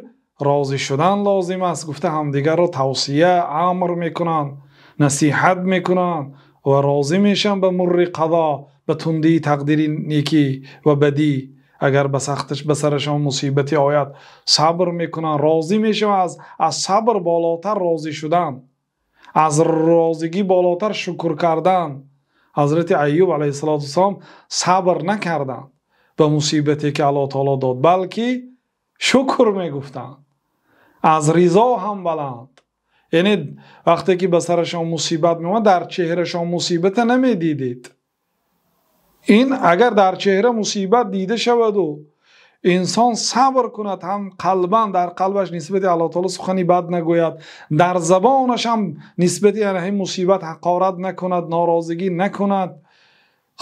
розӣ шудан лозим аст гуфта ҳамдигарро тавсия, амр мекунанд, насиҳат мекунанд ва розӣ мешаванд ба мурри қазо, ба тундии тақдири некӣ ва бадӣ. Агар ба сахташ ба сарашон мусибате ояд, сабр мекунанд, розӣ мешаванд. Аз сабр болотар розӣ шудан, аз розигӣ болотар шукр кардан. Ҳазрати Айюб алайҳиссалоту вассалом сабр накарданд ба мусибате ки Аллоҳ таъоло дод, балки шукр мегуфтанд, аз ризо ҳам баланд. Яъне вақте ки ба сарашон мусибат меомад, дар чеҳрашон мусибата намедидед. Ин агар дар чеҳра мусибат дида шавад ва инсон сабр кунад, ҳам қалбан дар қалбаш нисбати Аллоҳ таъоло сухани бад нагӯяд, дар забонаш ҳам нисбати ҳамин мусибат ҳақорат накунад, норозигӣ накунад,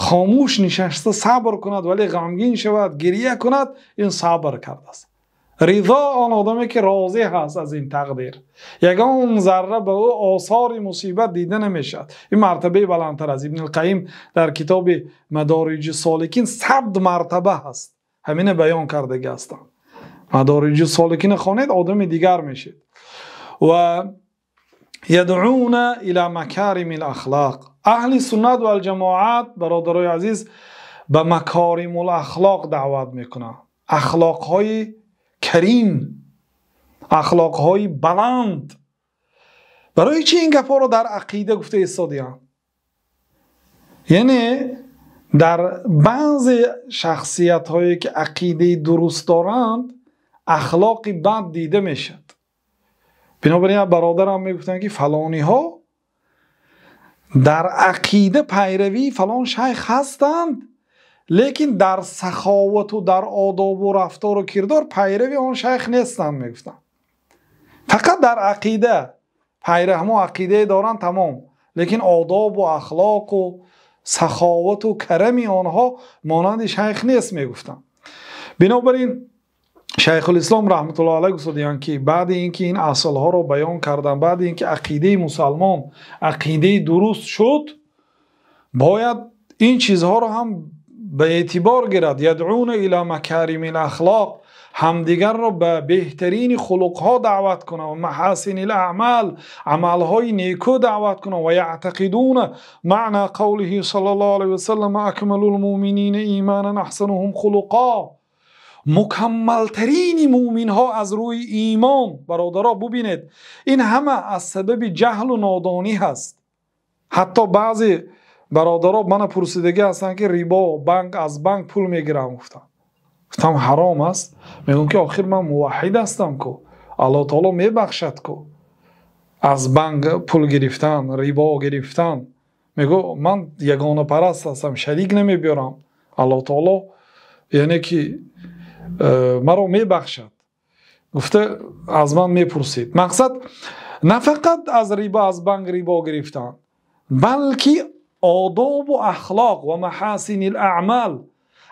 хомӯш нишаста сабр кунад, вале ғамгин шавад, гиря кунад, ин сабр кардааст. Ризо он одаме ки розӣ ҳаст аз ин тақдир, ягон зарра ба ӯ осори мусибат дида намешавад. Ин мартабаи баландтар аст. Ибни Қайим дар китоби Мадориҷи Соликин 100 мартаба ҳаст, ҳамина баён кардагӣ ҳастанд. Мадориҷи Соликин хонед, одами дигар мешед. Ва ядъуна ила макаримил ахлоқ. Аҳли суннат вал ҷамоат, бародарои азиз, ба макаримул ахлоқ даъват мекунанд. Ахлоқҳои карим, ахлоқҳои баланд. Барои чӣ ин гапҳоро дар ақида гуфта истодиям? Яъне Дар баъзе шахсиятҳое ки ақидаи дуруст доранд, ахлоқи бад дида мешавад. Бинобар ин бародарам мегуфтанд, ки фалониҳо дар ақида пайравии фалон шайх ҳастанд, лекин дар саховат ва дар одоб ва рафтор ва кирдор пайрави он шайх нестанд, мегуфтанд. Фақат дар ақида пайрав, ҳамон ақидае доранд, тамом, лекин одоб ва ахлоқ ва саховат ва карами онҳо монанди шайх нест, мегуфтанд. Бинобар ин Шайхулислом раҳматуллоҳи алайҳи гуфтанд, ки баъд инки ин асолҳоро баён карданд, баъд инки ақидаи мусулмон ақидаи дуруст шуд, бояд ин чизҳоро ҳам ба эътибор гирад. Ядъуна ила макаримил ахлоқ, ҳамдигарро ба беҳтарин хулқҳо даъват кунанд, ва маҳасинил аъмол, амалҳои неку даъват кунанд, ва яътақидуна маъно қавлиҳи саллаллоҳу алайҳи васаллам акмалул муъминина имонан аҳсануҳум хулқо. Мукаммалтарини муъминҳо аз рӯи имон. Бародаро, бубинед, ин ҳама аз сабаби ҷаҳлу нодонӣ ҳаст. Ҳатто баъзе бародаро мана пурсидагӣ ҳастанд, ки рибо, банк, аз банк пул мегирам, гуфтам. Гуфтам ҳаром аст. Мегӯям, ки охир ман муваҳҳид ҳастам ку, Аллоҳ таоло мебахшад ку. Аз банк пул гирифтан, рибо гирифтан. Мегӯ ман ягонапараст ҳастам, шарик намебиёрам. Аллоҳ таоло яъне ки маро мебахшад. Гуфта аз ман мепурсид. Мақсад на фақат аз рибо, аз банк рибо гирифтан, балки одобу ахлоқ ва маҳасинил аъмол,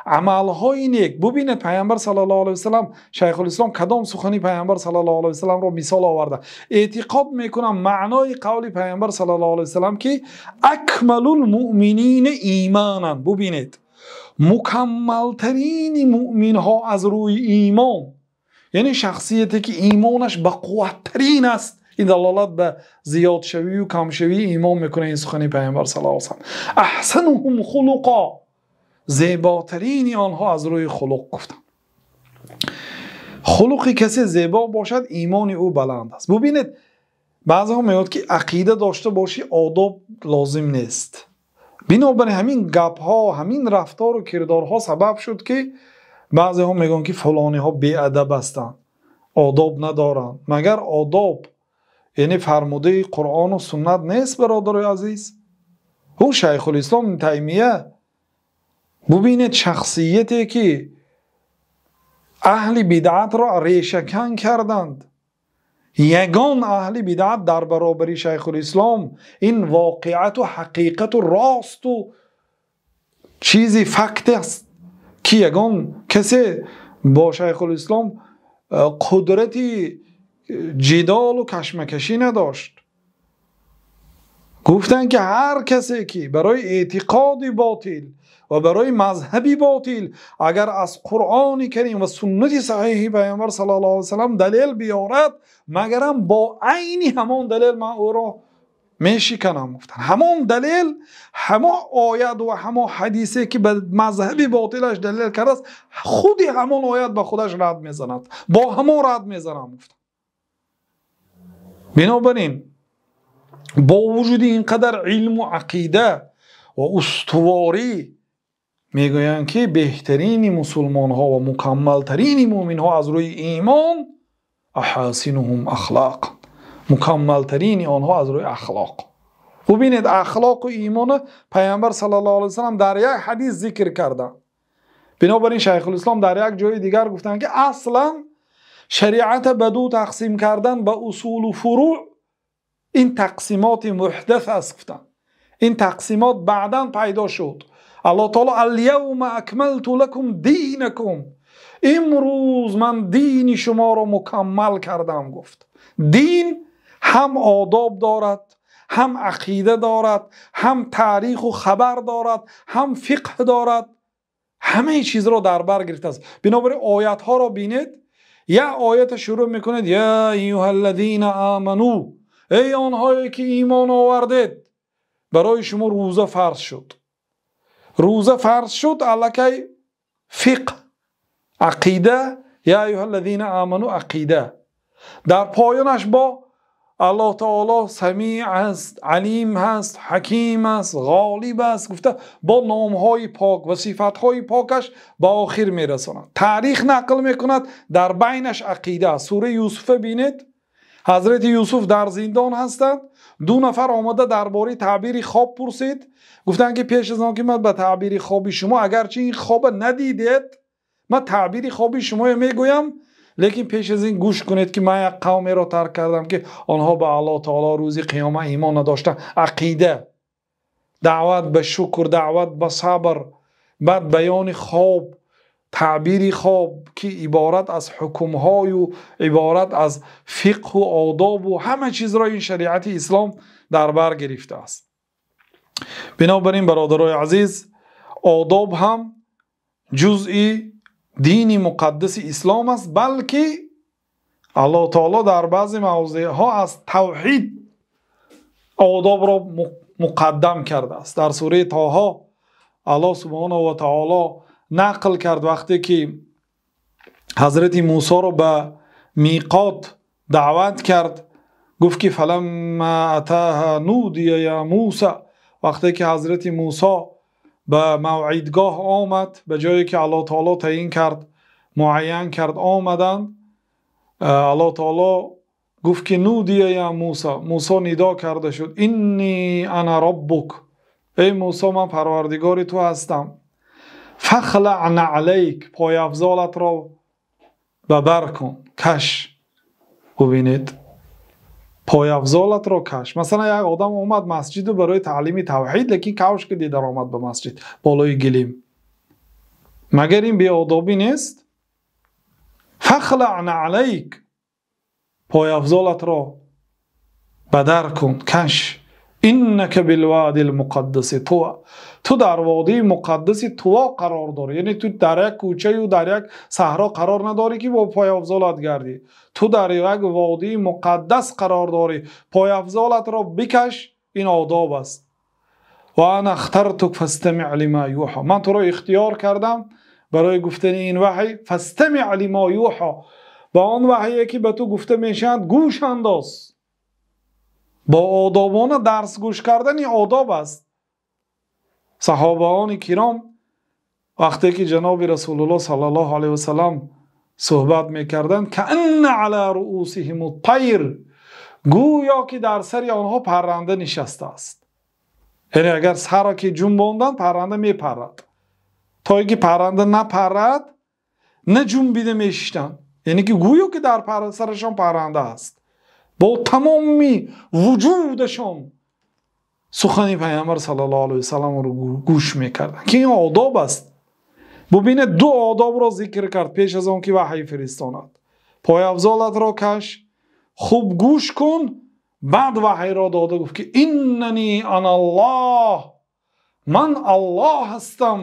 амалҳои нек. Бубинед, Паёмбар саллаллоҳу алайҳи васаллам, Шайхулислом кадом сухани Паёмбар саллаллоҳу алайҳи васалламро мисол оварда. Эътиқод мекунам маънои қавли Паёмбар саллаллоҳу алайҳи васаллам, ки акмалул муъминина имонан. Бубинед, мукаммалтарини муъминҳо аз рӯи имон, яъне шахсияте ки имонаш ба қувваттарин аст. Ин далолат ба зиёдшавӣ ва камшавии имон мекунад ин сухани Паёмбар саллаллоҳу алайҳи васаллам. Аҳсануҳум хулуқо, зеботарини онҳо аз рӯи хулуқ гуфтанд. Хулуқи касе зебо бошад, имони ӯ баланд аст. Бубинед, баъзеҳо мегӯянд, ки ақида дошта бошӣ, одоб лозим нест. Бинобар ҳамин гапҳо, ҳамин рафтору кирдорҳо сабаб шуд, ки баъзеҳо мегӯянд, ки фалониҳо беадаб ҳастанд, одоб надоранд. Магар одоб яъне фармудаи Қуръону суннат нест, бародарои азиз? Ӯ Шайхулислом Таймия, бубинед, шахсияте ки аҳли бидъатро решакан карданд. Ягон аҳли бидъат дар баробари Шайхулислом ин воқеату ҳақиқату росту чизи факт аст, ки ягон касе бо Шайхулислом қудрати ҷидолу кашмакашӣ надошт. Гуфтанд, ки ҳар касе ки барои эътиқоди ботил ва барои мазҳаби ботил агар аз Қуръони Карим ва суннати саҳиҳи Паёмбар саллаллоҳу алайҳи васаллам далел биёрад, магарам бо айни ҳамон далел ман ӯро мешиканам, гуфтанд. Ҳамон далел, ҳамон оят ва ҳамон ҳадисе ки ба мазҳаби ботилаш далел кардааст, худи ҳамон оят ба худаш рад мезанад, бо ҳамон рад мезанам, гуфтанд. Бинобар ин бо вуҷуди ин қадар илму ақида ва устуворӣ мегӯянд, ки беҳтарини мусулмонҳо ва мукаммалтарини муъминҳо аз рӯи имон аҳасинуҳум ахлоқ, мукаммалтарини онҳо аз рӯи ахлоқ. Бубинед, ахлоқу имонро Паёмбар саллаллоҳу алайҳи васаллам дар як ҳадис зикр карданд. Бинобар ин Шайхулислом дар як ҷои дигар гуфтанд, ки аслан шариатро ба ду тақсим кардан ба усулу фуруъ ин тақсимоти муҳдас аст, гуфтанд. Ин тақсимот баъдан пайдо шуд. Аллоҳ таоло аляавма акмалту лакум динакум, имрӯз ман дини шуморо мукаммал кардам, гуфт. Дин ҳам одоб дорад, ҳам ақида дорад, ҳам таъриху хабар дорад, ҳам фиқҳ дорад, ҳамаи чизро дар бар гирифтааст. Бинобар ин оятҳоро бинед, як оята шурӯъ мекунед: я айюҳаллазина аману, эй онҳое ки имон овардед, барои шумо рӯза фарз шуд. Рӯза фарз шуд, аллакай фиқҳ, ақида, я айюҳаллазина аману ақида. Дар поёнаш бо Аллоҳ таоло самиъ аст, алим ҳаст, ҳаким аст, ғолиб аст гуфта бо номҳои пок ва сифатҳои покаш ба охир мерасонад. Таърих нақл мекунад, дар байнаш ақида аст. Сураи Юсуфро бинед. Ҳазрати Юсуф дар зиндон ҳастанд. Ду нафар омада дар бораи таъбири хоб пурсид. Гуфтанд ки пеш аз он ки ман ба таъбири хоби шумо, агарчи ин хобро надидед, ман таъбири хоби шуморо мегӯям, лекин пеш аз ин гӯш кунед ки ман як қавмеро тарк кардам ки онҳо ба Аллоҳ таоло рӯзи қиёмат имон надоштанд. Ақида, даъват ба шукр, даъват ба сабр, баъд баёни хоб, таъбири хоб ки иборат аз ҳукмҳою иборат аз фиқҳу одобу ҳама чизро ин шариати ислом дар бар гирифтааст. Бинобар ин бародарои азиз, одоб ҳам ҷузъи дини муқаддаси ислом аст, балки Аллоҳ таоло дар баъзе мавзеъҳо аз тавҳид одобро муқаддам кардааст. Дар сураи Тоҳо Аллоҳ субҳонаҳу ва таоло нақл кард вақте ки ҳазрати Мусоро ба миқот даъват кард, гуфт ки фаламма атаҳа нудия я Муса. Вақте ки ҳазрати Мусо ба мавъидгоҳ омад, ба ҷое ки Аллоҳ таоло таъин кард, муайян кард, омаданд, Аллоҳ таоло гуфт ки нудия я Мусо, Мусо нидо карда шуд, инни ана роббук, эй Мусо, ман парвардигори ту ҳастам, фахлаъ наълайк, пойафзолатро ба бар кун, каш. Бубинед, пойафзолатро каш. Масалан, як одам омад масҷиду барои таълими тавҳид, лекин кавш ки даромад ба масҷид болои гилим. Магар ин беодобӣ нест? Фахлаъ наълайк, пойафзолатро ба дар кун, каш. Иннака билвади лмуқаддаси туа, ту дар водии муқаддаси Туа қарор дорӣ. Яъне ту дар як кӯчаю дар як саҳро қарор надорӣ ки бо пойафзолат гардӣ. Ту дар як водии муқаддас қарор дорӣ, пойафзолатро бикаш, ин одоб аст. Ва ана ахтартук фастамиъ лима юҳа, ман туро ихтиёр кардам барои гуфтани ин ваҳй. Фастамиъ лима юҳа, ба он ваҳйе ки ба ту гуфта мешавад гӯш андоз. Бо одобона дарс гӯш кардани одоб аст. Саҳобаони киром вақте ки ҷаноби Расулуллоҳ саллаллоҳу алайҳи васаллам суҳбат мекарданд, каанна ала руусиҳим ттайр, гӯё ки дар сари онҳо парранда нишастааст. Яъне агар сарро ки ҷунбонданд, парранда мепаррад. То ин ки парранда напаррад, наҷунбида мешиштанд. Яъне ки гӯё ки дар сарашон парранда аст. Бо тамоми вуҷудашон сухани пайғамбар саллаллоҳу алайҳи васалламро гӯш мекарданд, ки ин одоб аст. Бубинед, ду одобро зикр кард пеш аз он ки ваҳй фиристонад. Пойафзолатро каш, хуб гӯш кун, баъд ваҳйро дода гуфт ки иннани аналлоҳ, ман Аллоҳ ҳастам,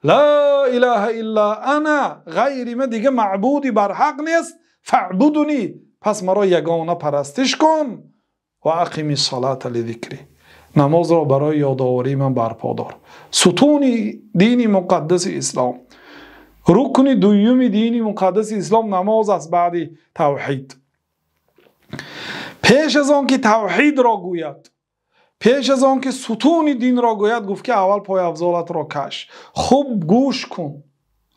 ла илаҳа илла ана, ғайри ман дига маъбуди барҳақ нест, фаъбудуни, пас маро ягона парастиш кун, ва ақими ссалата лизикри, намозро барои ёдоварии ман барпо дор. Сутуни дини муқаддаси ислом, рукни дуюми дини муқаддаси ислом намоз аст баъди тавҳид. Пеш аз он ки тавҳидро гӯяд, пеш аз он ки сутуни динро гӯяд, гуфт ки аввал пойафзолатро каш, хуб гӯш кун,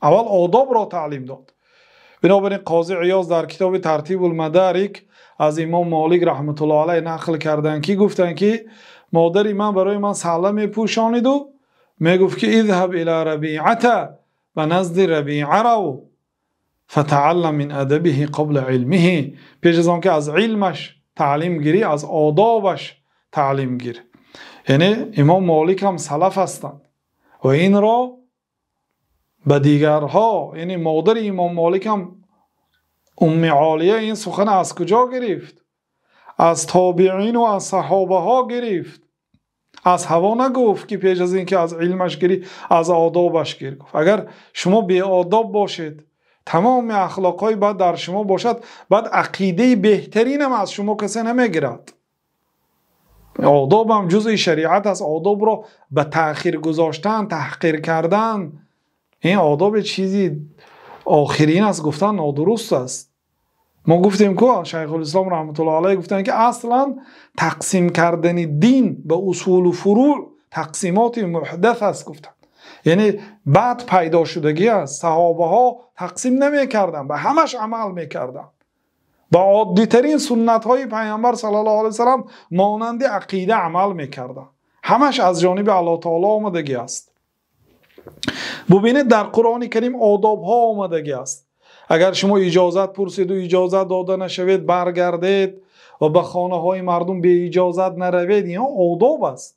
аввал одобро таълим дод. Бинобар ин Қози Иёз дар китоби Тартибул Мадарик аз имом Молик раҳматуллоҳ алайҳ нақл карданд ки гуфтанд ки модари ман барои ман салла мепӯшониду мегуфт ки изҳаб ила рабиата, ба назди Рабиа рав, фатааллам мин адабиҳи қабла илмиҳи, пеш аз он ки аз илмаш таълим гирӣ, аз одобаш таълим гир. Яъне имом Молик ҳам салаф ҳастанд ва инро ба дигарҳо, яъне модари имом Молик ҳам Умми Олия ин сухан аз куҷо гирифт? Аз тобеин ва аз саҳобаҳо гирифт. Аз ҳаво нагуфт ки пеш аз ин ки аз илмаш гирӣ, аз одобаш гир. Гуфт агар шумо беодоб бошед, тамоми ахлоқҳои бад дар шумо бошад, баъд ақидаи беҳтаринам аз шумо касе намегирад. Одоб ҳам ҷузъи шариат аст. Одобро ба таъхир гузоштан, таҳқир кардан, ин одоби чизи охирин аст гуфтан нодуруст аст. Мо гуфтем ку Шайхулислом раҳматуллоҳи алайҳ гуфтанд, ки аслан тақсим кардани дин ба усул ва фурӯъ тақсимоти муҳдас аст, гуфтанд. Яъне баъд пайдо шудагӣ аст. Саҳобаҳо тақсим намекарданд, ба ҳамаш амал мекарданд. Ба оддитарин суннатҳои Паёмбар саллаллоҳу алайҳи васаллам монанди ақида амал мекарданд. Ҳамаш аз ҷониби Аллоҳи таъоло омадагӣ аст. Бубинед, дар Қуръони Карим одобҳо омадагӣ аст. Агар шумо иҷозат пурсед ва иҷозат дода нашавед, баргардед ва ба хонаҳои мардум бе иҷозат наравед, инҳо одоб аст.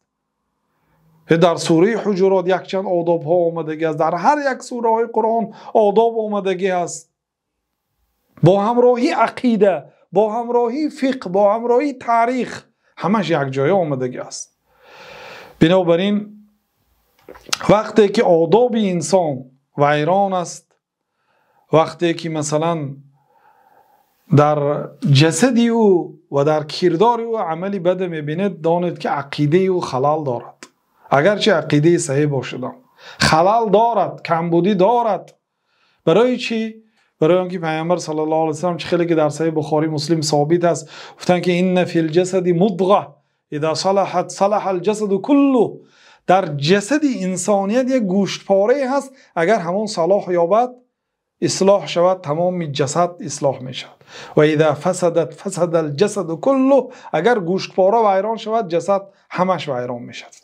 Дар сураи Ҳуҷурот якчанд одобҳо омадагӣ аст. Дар ҳар як сураҳои Қуръон одоб омадагӣ аст. Бо ҳамроҳии ақида, бо ҳамроҳии фиқҳ, бо ҳамроҳии таърих, ҳамаш як ҷоя омадагӣ аст. Бинобар ин вақте ки одоби инсон вайрон аст, вақте ки масалан дар ҷасади ӯ ва дар кирдори ӯ амали бад мебинед, донед ки ақидаи ӯ халал дорад. Агарчи ақидаи саҳеҳ бошад, халал дорад, камбудӣ дорад. Барои чӣ? Барои он ки Паёмбар саллаллоҳу алайҳи васаллам чӣ хеле ки дар Саҳеҳи Бухорӣ Муслим собит аст, гуфтанд ки инна фил ҷасади мудға иза салаҳат салаҳал ҷасаду куллуҳ. Дар ҷасади инсоният як гӯштпорае ҳаст, агар ҳамон салоҳ ёбад, ислоҳ шавад, тамоми ҷасад ислоҳ мешавад. Ва иза фасадат фасадал ҷасаду куллуҳ. Агар гӯштпора вайрон шавад, ҷасад ҳамаш вайрон мешавад.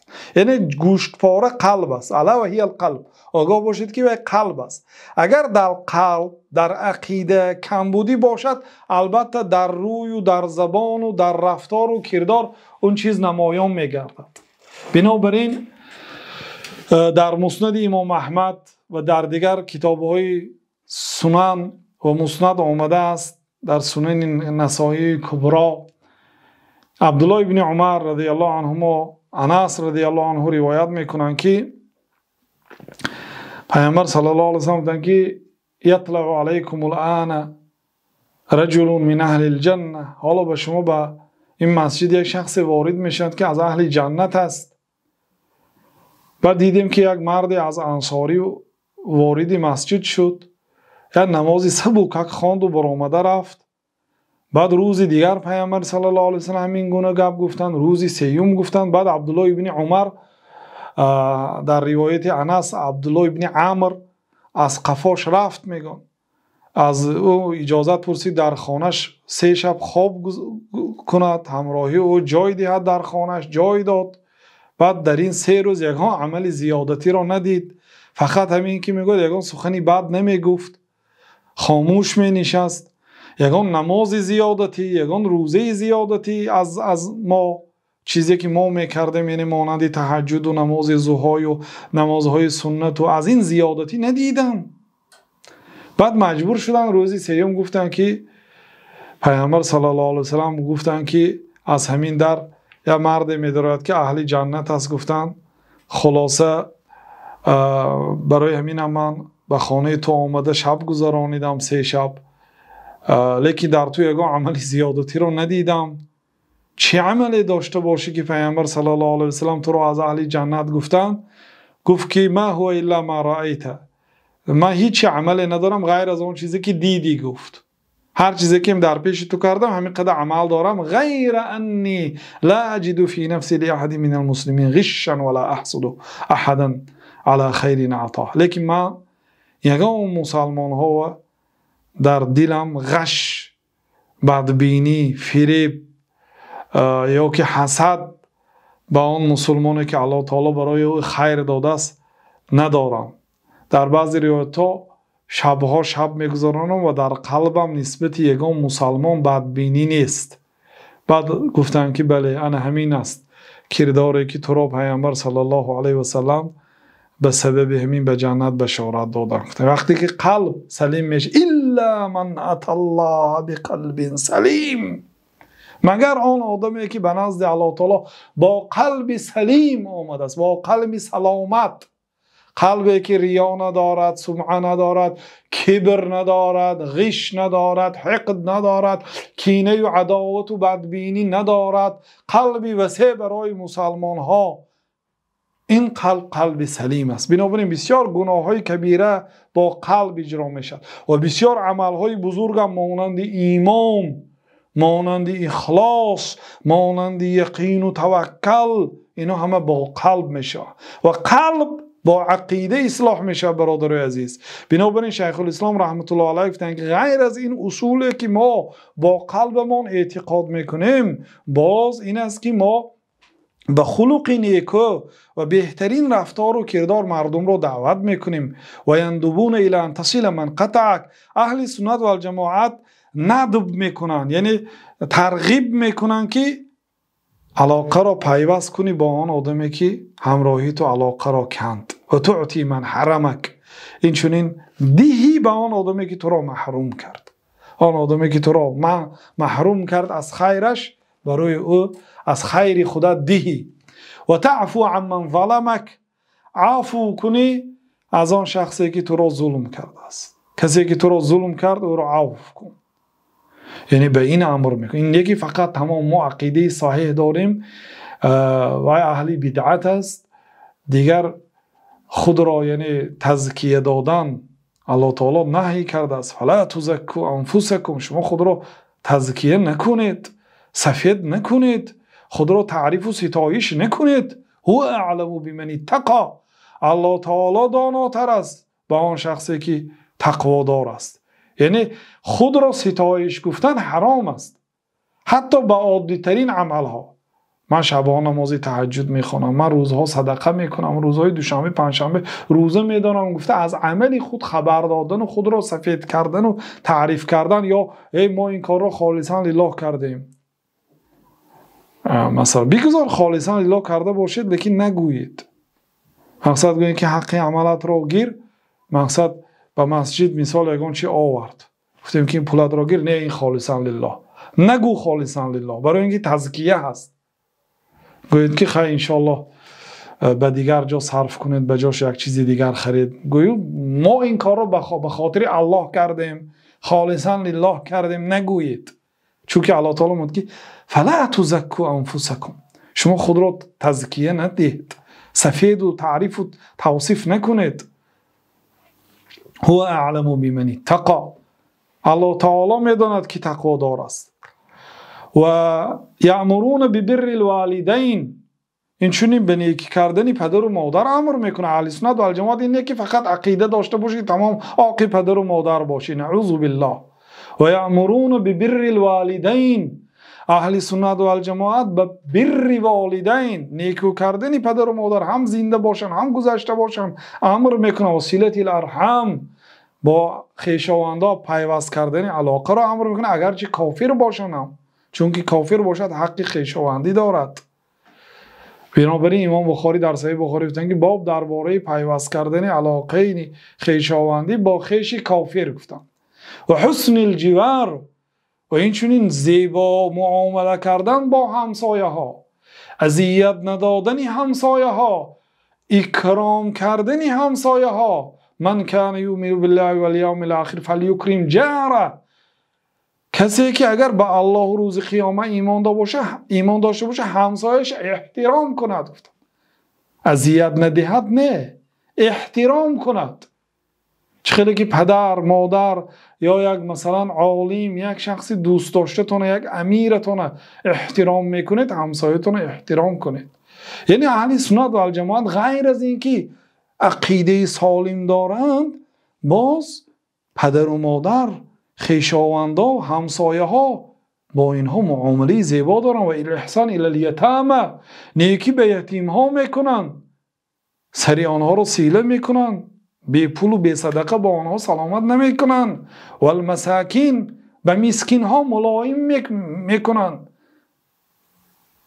Яъне гӯштпора қалб аст. Ала ва ҳиял қалб. Огоҳ бошед ки вай қалб аст. Агар дар қалб, дар ақида камбудӣ бошад, албатта дар рӯю дар забону дар рафтору кирдор он чиз намоён мегардад. Бинобар ин дар Муснади Имом Аҳмад ва дар дигар китобҳои сунан ва муснад омадааст, дар Сунани Насоии Кубро Абдуллоҳ ибни Умар радиаллоҳу анҳумо, Анас радиаллоҳу анҳу ривоят мекунанд, ки Паёмбар саллаллоҳу алайҳи васаллам гуфтанд ки ятлау алайкумул ана раҷулун мин аҳлил ҷанна. Ҳоло ба шумо ба ин масҷид як шахсе ворид мешавад, ки аз аҳли ҷаннат аст. Баъд дидем ки як марде аз ансорӣ вориди масҷид шуд, як намози сабукак хонду баромада рафт. Баъд рӯзи дигар Паёмбар саллаллоҳу алайҳи васаллам ҳамин гуна гап гуфтанд, рӯзи сеюм гуфтанд. Баъд Абдуллоҳ ибни Умар дар ривояти Анас Абдуллоҳ ибни Амр аз қафош рафт, мегӯянд. Аз ӯ иҷозат пурсид дар хонаш 3 шаб хоб кунад, ҳамроҳи ӯ ҷой диҳад, дар хонаш ҷой дод. Баъд дар ин 3 рӯз ягон амали зиёдатиро надид, фақат ҳамин ки мегӯяд ягон сухани бад намегуфт, хомӯш менишаст, ягон намози зиёдатӣ, ягон рӯзаи зиёдатӣ аз мо, чизе ки мо мекардем, яъне монанди таҳаҷҷуду намози зуҳою намозҳои суннату, аз ин зиёдатӣ надидам. Баъд маҷбур шуданд рӯзи сеюм гуфтанд ки Паёмбар саллаллоҳу алайҳи васаллам гуфтанд ки аз ҳамин дар як марде медарояд ки аҳли ҷаннат аст, гуфтанд. Хулоса барои ҳаминам ман ба хонаи ту омада шаб гузаронидам 3 шаб, лекин дар ту ягон амали зиёдатиро надидам. Чӣ амале дошта бошӣ ки Паёмбар саллаллоҳу алайҳи васаллам туро аз аҳли ҷаннат гуфтанд? Гуфт ки ма ҳува илла ма раайта, ман ҳеҷ амале надорам ғайр аз он чизе ки дидӣ. Гуфт ҳар чизе ки дар пеши ту кардам ҳамин қадар амал дорам, ғайра анни ла аҷиду фи нафси ли аҳадин мин алмуслимин ғишшан ва ла аҳсуду аҳадан ала хайрин атоҳ. Лекин ман ягон мусалмонҳо дар дилам ғаш, бадбинӣ, фиреб ё ки ҳасад ба он мусулмоне ки Аллоҳ таоло барои ӯ хайр додааст надорам. Дар баъзе ривоятҳо шабҳо шаб мегузаронам ва дар қалбам нисбати ягон мусалмон бадбинӣ нест. Баъд гуфтанд ки бале, ана ҳамин аст кирдоре ки туро Паёмбар саллаллоҳу алайҳи васаллам ба сабаби ҳамин ба ҷаннат башорат доданд. Вақте ки қалб салим мешавад, илла ман аталлоҳа биқалбин салим, магар он одаме ки ба назди Аллоҳ таоло бо қалби салим омадааст, бо қалби саломат, қалбе ки риё надорад, сумъа надорад, кибр надорад, ғиш надорад, ҳиқд надорад, кинаю адовату бадбинӣ надорад, қалби васеъ барои мусалмонҳо Ин қалб қалби салим аст. Бинобар ин бисёр гуноҳҳои кабира бо қалб иҷро мешавад ва бисёр амалҳои бузург ҳам монанди имон, монанди ихлос, монанди яқин ва таваккул, инҳо ҳама бо қалб мешавад ва қалб бо ақида ислоҳ мешавад. Бародарони азиз, бинобар ин Шайхулислом раҳматуллоҳи алайҳ гуфтанд, ки ғайр аз ин усуле ки мо бо қалбамон эътиқод мекунем, боз ин аст ки мо ба хулқи неку ва беҳтарин рафтору кирдор мардумро даъват мекунем. Ва яндубуна ила ан тасила ман қатаак. Аҳли суннат вал ҷамоат надб мекунанд, яъне тарғиб мекунанд, ки алоқаро пайваст кунӣ бо он одаме ки ҳамроҳи ту алоқаро канд. Ва туъти ман ҳарамак. Инчунин диҳӣ ба он одаме ки туро маҳрум кард. Он одаме ки туро маҳрум кард аз хайраш, барои ӯ аз хайри худат диҳӣ. Ва таъфу ан ман заламак. Афв кунӣ аз он шахсе ки туро зулм кардааст. Касе ки туро зулм кард, ӯро афв кун. Яъне ба ин амр мекунад. Ин яке фақат тамом мо ақидаи саҳеҳ дорем ва аҳли бидъат аст. Дигар худро яъне тазкия додан Аллоҳ таоло наҳй кардааст. Фала тузакку анфусакум. Шумо худро тазкия накунед, сафед накунед, худро таърифу ситоиш накунед. Ҳува аъламу биман иттақа. Аллоҳ таоло донотар аст ба он шахсе ки тақводор аст. Яъне худро ситоиш гуфтан ҳаром аст, ҳатто ба оддитарин амалҳо. Ман шабҳо намози таҳаҷҷуд мехонам, ман рӯзҳо садақа мекунам, рӯзҳои душанбе панҷшанбе рӯза медорам, гуфта аз амали худ хабар додан ва худро сафед кардан ва таъриф кардан, ё эй мо ин корро холисан лиллоҳ кардем. Масалан бигузор холисан лиллоҳ карда бошед, лекин нагӯед. Мақсад гӯед ки ҳаққи амалатро гир. Мақсад ба масҷид мисол ягон чи овард, гуфтем ки ин пулатро гир, не, ин холисан лиллоҳ. Нагӯ холисан лиллоҳ, барои инки тазкия ҳаст. Гӯед ки хай иншоаллоҳ ба дигар ҷо сарф кунед, ба ҷош як чизи дигар харид. Гӯю мо ин корро ба хотири Аллоҳ кардем, холисан лиллоҳ кардем, нагӯед. Чунки Аллоҳ таоло мегӯяд ки фала тузакку анфусакум. Шумо худро тазкия надиҳед, сафеду таърифу тавсиф накунед. Ҳува аъламу биман иттақа. Аллоҳ таоло медонад ки тақводор аст. Ва яъмуруна бибирри лволидайн. Инчунин ба некӣ кардани падару модар амр мекунад. Аҳли суннат вал ҷамоат ин не ки фақат ақида дошта бошӣ, тамом оқи падару модар бошӣ. Наъузу биллоҳ. Ва яъмуруна бибирри лволидайн. Аҳли суннат вал ҷамоат ба бирри волидайн, некӯ кардани падару модар, ҳам зинда бошанд ҳам гузашта бошанд, амр мекунад. Ва силати ларҳам, бо хешовандо пайваст кардани алоқаро амр мекунад, агарчи кофир бошанд ҳам, чунки кофир бошад ҳаққи хешовандӣ дорад. Бинобар ин Имом Бухорӣ дар Саҳеҳи Бухорӣ гуфтанд ки боб дар бораи пайваст кардани алоқаи хешовандӣ бо хеши кофир гуфтанд. Ва ҳусни лҷивар, ва инчунин зебо муомала кардан бо ҳамсояҳо, азият надодани ҳамсояҳо, икром кардани ҳамсояҳо. Ман кана юъмину биллаҳи вал явмил охир фалюкрим ҷара. Касе ки агар ба Аллоҳу рӯзи қиёма имон дошта боша, ҳамсояш эҳтиром кунад, гуфтанд. Азият надиҳад, не, эҳтиром кунад. Чӣ хеле ки падар, модар ё як масалан олим, як шахси дӯстдоштатона, як амиратона эҳтиром мекунед, ҳамсоятона эҳтиром кунед. Яъне аҳли суннат вал ҷамоат ғайр аз ин ки ақидаи солим доранд, боз падару модар, хешовандо, ҳамсояҳо бо инҳо муомилаи зебо доранд. Ва илэҳсон илал ятама, некӣ ба ятимҳо мекунанд, сари онҳоро сила мекунанд, бепулу бесадақа бо онҳо саломат намекунанд. Валмасакин, ба мискинҳо мулоим мекунанд,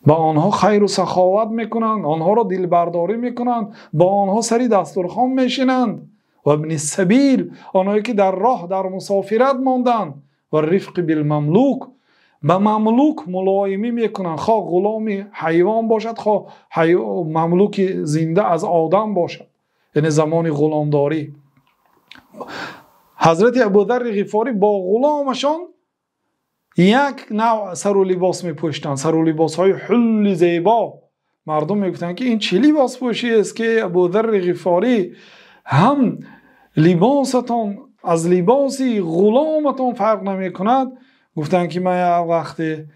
ба онҳо хайру саховат мекунанд, онҳоро дилбардорӣ мекунанд, бо онҳо сари дастурхон мешинанд. Ва ибни сабил, онҳое ки дар роҳ, дар мусофират монданд. Ва рифқи билмамлук, ба мамлук мулоимӣ мекунанд, хоҳ ғуломи ҳайвон бошад, хоҳ мамлуки зинда аз одам бошад, яъне замони ғуломдорӣ. Ҳазрати Абударри Ғифорӣ бо ғуломашон як навъ сару либос мепӯштанд, сару либосҳои ҳулли зебо. Мардум мегуфтанд, ки ин чӣ либоспӯшӣ аст, ки Абузарри Ғифорӣ, ҳам либосатон аз либоси ғуломатон фарқ намекунад. Гуфтанд, ки ман як вақте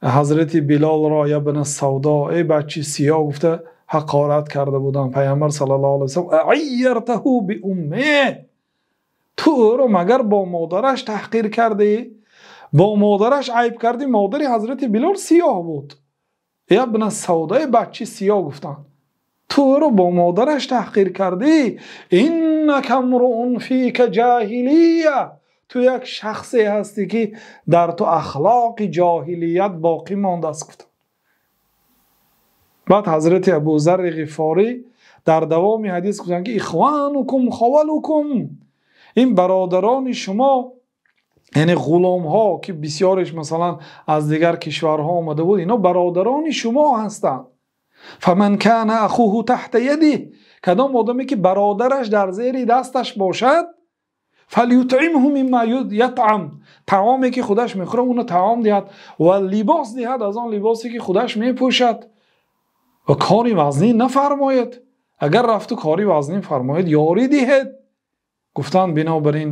ҳазрати Билолро ибни Савдо, эй бачаи сиёҳ, гуфта ҳақорат карда будам. Паёмбар саллаллоҳу алайҳи васаллам: "Айяртаҳу биуммиҳ", ту ӯро магар бо модараш таҳқир кардӣ, бо модараш айб кардӣ? Модари ҳазрати Билол сиёҳ буд. Ибни Савдо, эй бачаи сиёҳ, гуфтанд, ту ӯро бо модараш таҳқир кардӣ. Иннака мруун фика ҷоҳилия, ту як шахсе ҳастӣ, ки дар ту ахлоқи ҷоҳилият боқӣ мондааст, гуфтанд. Баъд ҳазрати Абузарри Ғифорӣ дар давоми ҳадис гуфтанд, ки ихванукум хавалукум, ин бародарони шумо, яъне ғуломҳо, ки бисёреш масалан аз дигар кишварҳо омада буд, инҳо бародарони шумо ҳастанд. Фаман кана ахуҳу таҳта ядиҳ, кадом одаме ки бародараш дар зери дасташ бошад, фалютъимҳу мимма ятъам, таоме ки худаш мехӯрад, уно таом диҳад ва либос диҳад аз он либосе ки худаш мепӯшад ва кори вазнин нафармояд. Агар рафту кори вазнин фармояд, ёрӣ диҳед. Гуфтанд, бинобар ин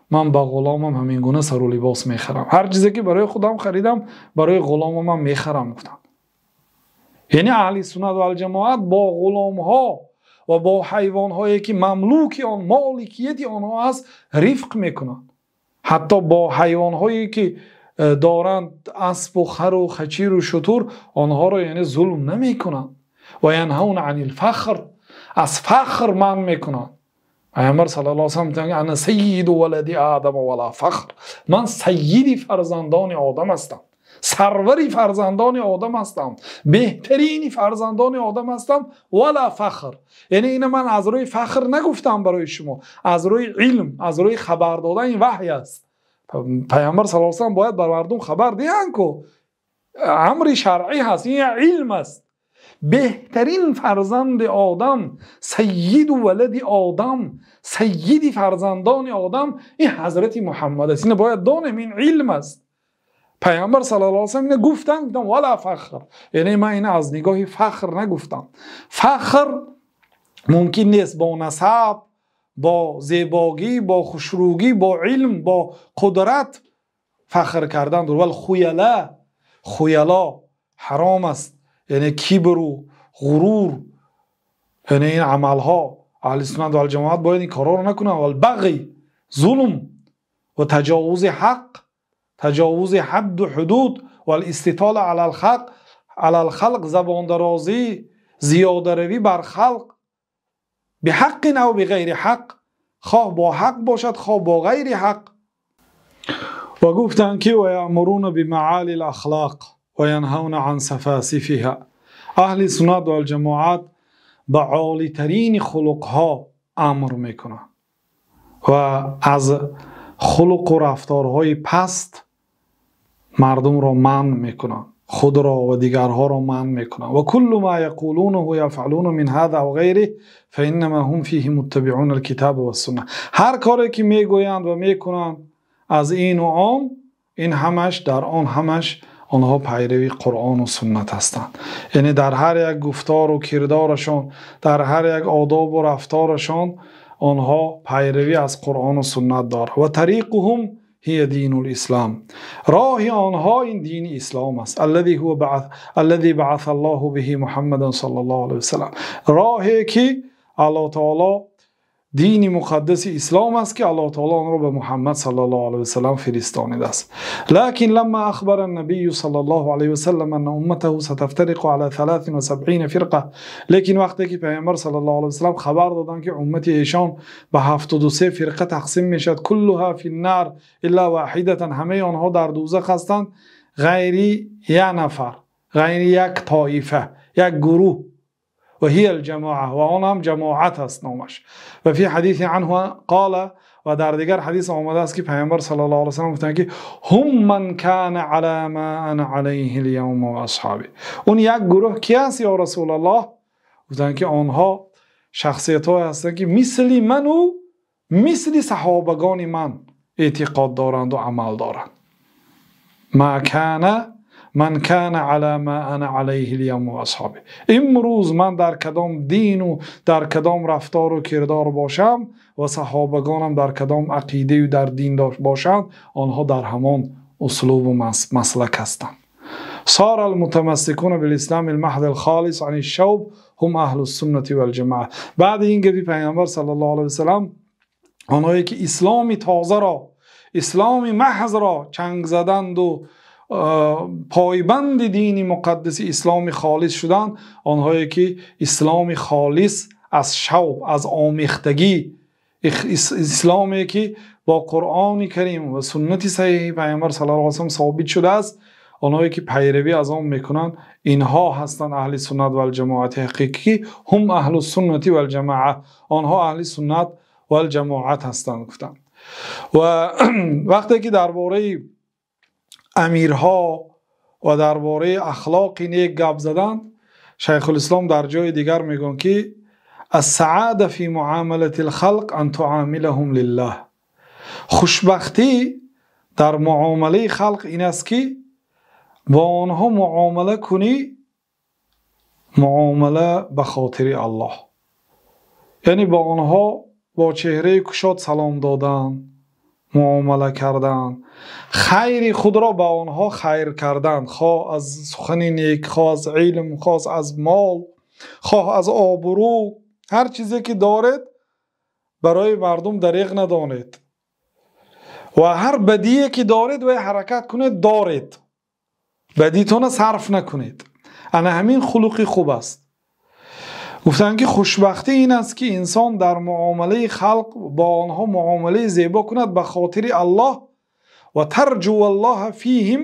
ман ба ғуломам ҳамин гуна сару либос мехарам, ҳар чизе ки барои худам харидам, барои ғуломам мехарам, гуфтанд. Яъне аҳли суннат вал ҷамоат бо ғуломҳо ва бо ҳайвонҳое ки мамлуки он, моликияти онҳо аст, рифқ мекунанд. Ҳатто бо ҳайвонҳое ки доранд, аспу хару хачиру шутур, онҳоро яъне зулм намекунанд. Ва янҳауна анил фахр, аз фахр манъ мекунанд. Паёмбар саллаллоҳу алайҳи васаллам мегӯянд: ана саййиду валади одама вала фахр, ман саййиди фарзандони одам ҳастам, сарвари фарзандони одам ҳастам, беҳтарини фарзандони одам ҳастам, вала фахр. Яъне ина ман аз рӯи фахр нагуфтам барои шумо, аз рӯи илм, аз рӯи хабар додан, ин ваҳй аст. Паёмбар саллаллоҳу алайҳи васаллам бояд бар мардум хабар диҳанд, ку амри шаръӣ ҳаст, ин як илм аст. Беҳтарин фарзанди одам, саййиду валади одам, саййиди фарзандони одам ин ҳазрати Муҳаммад аст. Ина бояд донем, ин илм аст. Паёмбар саллаллоҳу алайҳи васаллам ина гуфтанд, гуфтанд вала фахр, яъне ман ина аз нигоҳи фахр нагуфтам. Фахр мумкин нест бо насаб, бо зебогӣ, бо хушрӯгӣ, бо илм, бо қудрат фахр кардан. Вал хуяла, хуяло ҳаром аст, яъне кибру ғурур, яъне ин амалҳо аҳли суннат вал ҷамоат бояд ин корҳоро накунанд. Вал бағй, зулм ва таҷовузи ҳақ, таҷовузи ҳадду ҳудуд, вал иститола алал халқ, алал халқ, забондарозӣ, зиёдаравӣ бар халқ, биҳаққин ав биғайри ҳақ, хоҳ бо ҳақ бошад, хоҳ бо ғайри ҳақ. Ва гуфтанд, ки ва яъмуруна бимаъали лахлоқ ва янҳавна ан сафасифиҳа, аҳли суннат вал ҷамоат ба олитарини хулуқҳо амр мекунанд ва аз хулуқу рафторҳои паст мардумро манъ мекунанд, худро ва дигарҳоро манъ мекунанд. Ва куллу ма яқулунаҳу яфъалуна мин ҳаза ав ғайриҳ фаиннама ҳум фиҳи муттабиъуна алкитаба вассунна. Ҳар коре ки мегӯянд ва мекунанд аз ину он, ин ҳамаш дар он ҳамаш онҳо пайрави Қуръону суннат ҳастанд. Яъне дар ҳар як гуфтору кирдорашон, дар ҳар як одобу рафторашон онҳо пайравӣ аз Қуръону суннат доранд. Ва тариқуҳум ҳия дину лислом, роҳи онҳо ин дини ислом аст, аллази ҳува баъас, аллази баъаса Аллоҳу биҳи Муҳаммадан саллаллоҳу алайҳи васаллам, роҳе ки Аллоҳ таоло дини муқаддаси ислом аст, ки Аллоҳ таоло онро ба Муҳаммад саллаллоҳу алайҳи васаллам фиристонидааст. Лакин ламма ахбара набию саллаллоҳу алайҳи васаллам анна умматаҳу сатафтариқу ала 73 фирқа, лекин вақте ки паёмбар саллаллоҳу алайҳи васаллам хабар доданд, ки уммати эшон ба 73 фирқа тақсим мешавад, куллуҳа финнар илла воҳидатан, ҳамаи онҳо дар дӯзах ҳастанд ғайри як нафар, ғайри як тоифа, як гурӯҳ, ва ҳия алҷамоа, ва он ҳам ҷамоат аст номаш. Ва фи ҳадиси анҳу қола, ва дар дигар ҳадис омадааст, ки паёмбар саллаллоҳу алайҳи васаллам гуфтанд, ки ҳум ман кана ала ма ана алайҳи лявма ва асҳоби. Он як гурӯҳ ки аст, ё Расулаллоҳ? Гуфтанд, ки онҳо шахсиятҳое ҳастанд, ки мисли ману мисли саҳобагони ман эътиқод доранду амал доранд. Ма кана Ман кана ала ма ана алайҳи л-явма ва асҳоби. Имрӯз ман дар кадом дину дар кадом рафтору кирдор бошам ва саҳобагонам дар кадом ақидаю дар дин бошанд, онҳо дар ҳамон услубу маслак ҳастанд. صار المتمسكون بالإسلام المحض الخالص عن الشوب هم أهل السنة والجماعة. بعد این گپی پیامبر صلی الله علیه و سلم، آنهایی که اسلام تازه را، اسلام محض را چنگ زدند و پایبند دین مقدس اسلام خالص شدند، آنهایی که اسلام خالص از شوب، از آمیختگی، اسلامی که با قرآن کریم و سنت صحیح پیامبر صلی الله علیه و سلم ثابت شده است، онҳое ки пайравӣ аз он мекунанд, инҳо ҳастанд аҳли суннат валҷамоати ҳақиқӣ. Ҳум аҳлу суннати валҷамоа, онҳо аҳли суннат валҷамоат ҳастанд гуфтанд. Ва вақте ки дар бораи амирҳо ва дар бораи ахлоқи нек гап заданд, шайхулислом дар ҷои дигар мегӯянд ки السعادة في معاملة الخلق أن تعاملهم لله. хушбахтӣ дар муомилаи халқ ин аст ки бо онҳо муомила кунӣ, муомила ба хотири Аллоҳ, яъне бо онҳо бо чеҳраи кушод салом додан, муомила кардан, хайри худро ба онҳо хайр кардан, хоҳ аз сухани нек, хоҳ аз илм, хоҳ аз мол, хоҳ аз обрӯ, ҳар чизе ки доред барои мардум дареғ надонед ва ҳар бадие ки доред вай ҳаракат кунед доред, бадитона сарф накунед. ана ҳамин хулқи хуб аст. гуфтанд ки хушбахтӣ ин аст ки инсон дар муомилаи халқ бо онҳо муомилаи зебо кунад ба хотири Аллоҳ ва тарҷу аллоҳа фиҳим,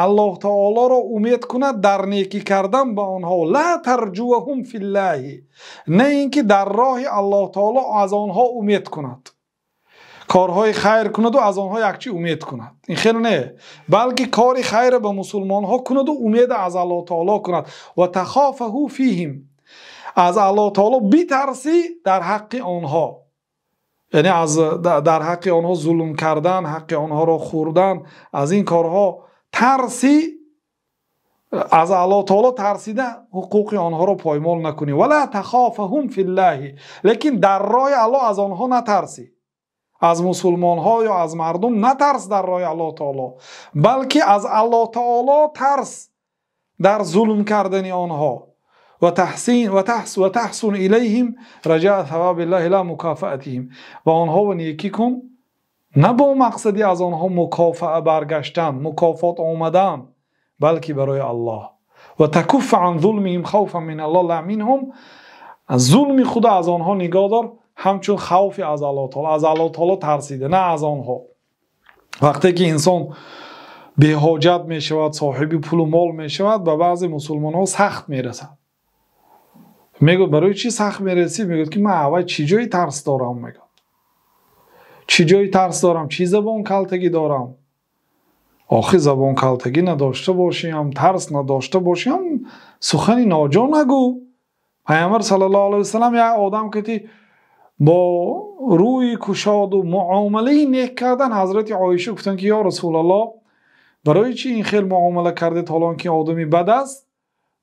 Аллоҳ таолоро умед кунад дар некӣ кардан ба онҳо. ла тарҷуҳум филлаҳи, на ин ки дар роҳи Аллоҳ таоло аз онҳо умед кунад, корҳои хайр кунаду аз онҳо якчи умед кунад, ин хел не, балки кори хайр ба мусулмонҳо кунаду умед аз Аллоҳ таоло кунад. ва тахофаҳу фиҳим, аз Аллоҳ таоло битарсӣ дар ҳаққи онҳо, яъне аз дар ҳаққи онҳо зулм кардан, ҳаққи онҳоро хӯрдан, аз ин корҳо тарсӣ, аз Аллоҳ таоло тарсида ҳуқуқи онҳоро поймол накунӣ. вала тахофаҳум филлаҳи, лекин дар роҳи Аллоҳ аз онҳо натарсӣ, аз мусулмонҳо ё аз мардум натарс дар роҳи Аллоҳ таоло, балки аз Аллоҳ таоло тарс дар зулм кардани онҳо. ва таҳсун илайҳим раҷаа савабиллаҳи ла мукофаатиҳим, ва онҳоро некӣ кун на бо мақсади аз онҳо мукофаа баргаштан, мукофот омадан, балки барои Аллоҳ. ва такуффа ан зулмиҳим хавфан мин Аллоҳ ла минҳум, аз зулми худо аз онҳо нигоҳ дор ҳамчун хавфи аз Аллоҳ таоло, аз Аллоҳ таоло тарсида, на аз онҳо. вақте ки инсон беҳоҷат мешавад, соҳиби пулу мол мешавад, ба баъзе мусулмонҳо сахт мерасад. мегӯяд барои чӣ сахт мерасӣ? мегӯяд ки ман аввал чӣ ҷои тарс дорам, мегӯяд чӣ ҷои тарс дорам, чӣ забон калтагӣ дорам? охи забон калтагӣ надошта бошиам, тарс надошта бошиам, сухани ноҷо нагӯ. Пайғамбар саллаллоҳу алайҳи васаллам як одам ки бо рӯи кушоду муомилаи нек кардан, ҳазрати Оиша гуфтанд ки ё Расулаллоҳ, барои чӣ ин хел муомила кардед, ҳолон ки одами бад аст?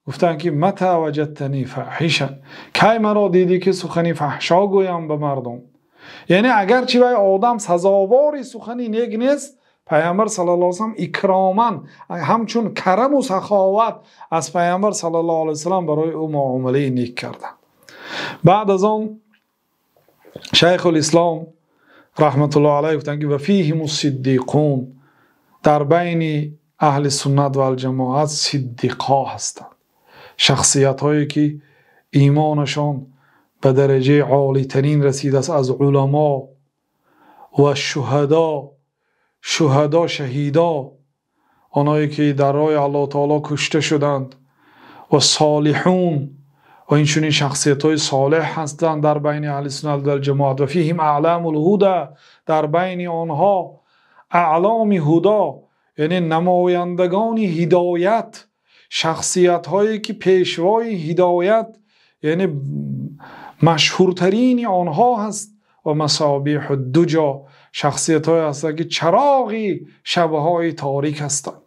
гуфтанд ки мата ваҷадтани фаҳишан, кай маро дидӣ ки сухани фаҳшо гӯям ба мардум? яъне агарчи вай одам сазовори сухани нек нест, Пайғамбар саллаллоҳу алайҳи васаллам икроман, ҳамчун караму саховат аз Пайғамбар саллаллоҳу алайҳи васаллам барои ӯ муомилаи нек карданд. баъд аз он шайхулислом раҳматуллоҳ алайҳ гуфтанд ки ва фиҳим сиддиқун, дар байни аҳли суннат валҷамоат сиддиқҳо ҳастанд, шахсиятҳое ки имонашон ба дараҷаи олитарин расидааст, аз уламо ва шуҳадо, шуҳадо шаҳидо, онҳое ки дар роҳи Аллоҳ таоло кушта шуданд, ва солиҳун, ва инчунин шахсиятҳои солеҳ ҳастанд дар байни аҳли суннат валҷамоат. ва фиҳим аъламул ҳуда, дар байни онҳо аълами ҳудо, яъне намояндагони ҳидоят, шахсиятҳое ки пешвои ҳидоят, яъне машҳуртарини онҳо ҳаст. ва масобиҳу дуҷо, шахсиятҳое ҳастанд ки чароғи шабҳои торик ҳастанд,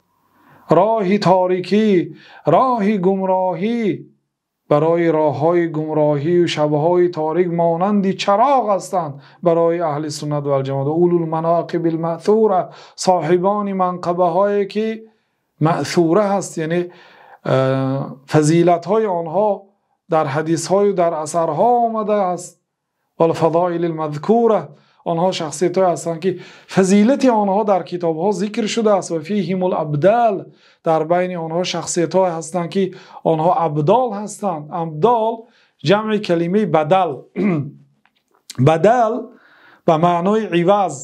Роҳи торикӣ, роҳи гумроҳӣ барои роҳҳои гумроҳӣ ва шабҳои торик монанди чароғ ҳастанд барои аҳли суннат вал ҷамоат. Улул манокибил маъсура, соҳибони манқабаҳое ки маъсура ҳаст, яъне фазилатҳои онҳо дар ҳадисҳо ва дар асарҳо омадааст. Вал фазоилил мазкура, онҳо шахсиятҳое ҳастанд ки фазилати онҳо дар китобҳо зикр шудааст. Ва фиҳимул абдол, дар байни онҳо шахсиятҳое ҳастанд ки онҳо абдол ҳастанд. Абдол ҷамъи калимаи бадал. Бадал ба маънои иваз.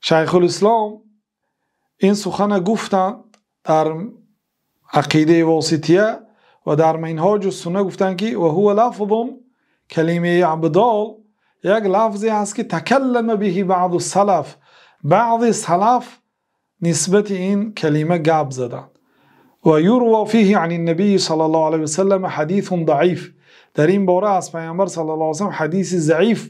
Шайхулислом ин сухан гуфтанд дар ақидаи восития ва дар Минҳоҷ ус-сунна гуфтанд ки ва ҳува лафзун, калимаи абдол як лафзе ҳаст ки такаллама биҳи баъзу салаф, баъзе салаф нисбат ин калима гап заданд. Ва юрва фиҳи ани набии саллаллоҳу алайҳи васаллам ҳадисун заиф, дар ин бора аз паёмбар саллаллоҳу алайҳи васаллам ҳадиси заиф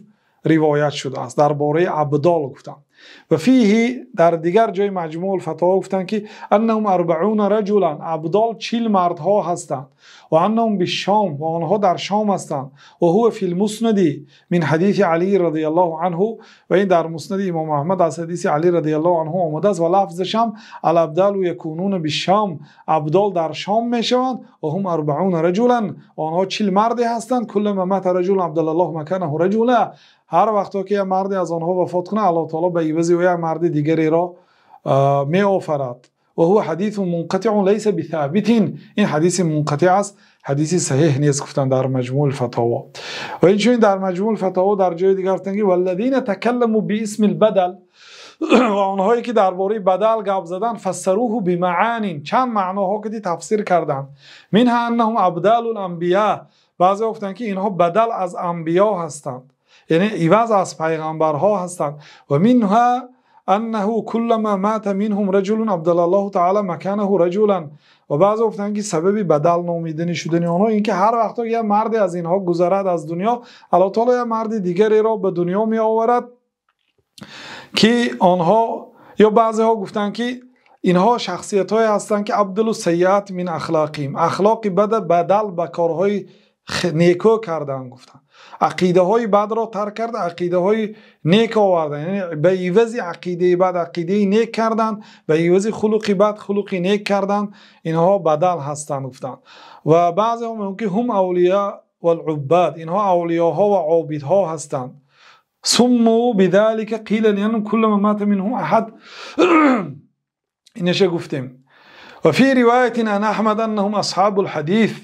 ривоят шудааст дар бораи абдол гуфтанд. Ва фиҳи дар дигар ҷои Маҷмӯъул фатово гуфтанд ки аннаҳум арбаъуна раҷулан, абдол 40 мардҳо ҳастанд. Ва аннаҳум бишшом, ва онҳо дар Шом ҳастанд. Ва ҳува фил муснади мин ҳадиси Алӣ разияллоҳу анҳу, ва ин дар муснади имом Аҳмад аз ҳадиси Алӣ разияллоҳу анҳу омадааст. Ва лафзаш ҳам ал абдалу якунуна бишшом, абдол дар Шом мешаванд. Ва ҳум арбаъуна раҷулан, онҳо 40 марде ҳастанд. Куллама мата раҷулун абдаллоҳу маканаҳу раҷула, ҳар вақте ки як марде аз онҳо вафот кунад, Аллоҳ таъоло ба ивази ӯ як марди дигареро меофарад. Ва ҳува ҳадисун мунқатиъун лайса бисобитин, ин ҳадиси мунқатиъ аст, ҳадиси саҳеҳ нест гуфтанд дар Маҷмӯъул фатово. Ва инчунин дар Маҷмӯъул фатово дар ҷои дигар гуфтанд ки валлазина такалламу биисмил бадал, ва онҳое ки дар бораи бадал гап заданд, фассаруҳу бимаъонин, чанд маъноҳо ки тафсир карданд. Минҳа аннаҳум абдалул анбиё, баъзеҳо гуфтанд ки инҳо бадал аз анбиё ҳастанд, яъне иваз аз пайғамбарҳо ҳастанд. Ва минҳа аннаҳу куллама мата минҳум раҷулун абдаллоҳу таъоло маканаҳу раҷулан, ва баъзеҳо гуфтанд ки сабаби бадал номидани шудани онҳо ин ки ҳар вақт як марде аз инҳо гузарад аз дунё, Аллоҳ таъоло як марди дигареро ба дунё меоварад ки онҳо, ё баъзеҳо гуфтанд ки инҳо шахсиятҳое ҳастанд ки абдалу саййиат мин ахлоқиҳим, ахлоқи бад бадал ба корҳои некӯ карданд гуфтанд, ақидаҳои бадро тарк карда ақидаҳои нек оварданд, яъне ба ивази ақидаи бад ақидаи нек карданд, ба ивази хулқи бад хулқи нек карданд, инҳо бадал ҳастанд гуфтанд. Ва баъзеҳо мегӯянд ки ҳум авлиё вал уббод, инҳо авлиёҳо ва обидҳо ҳастанд. Сумму бидалика қила лианнаҳум куллама мата минҳум аҳад, инашо гуфтем. Ва фи ривоятин ан Аҳмад аннаҳум асҳобул ҳадис,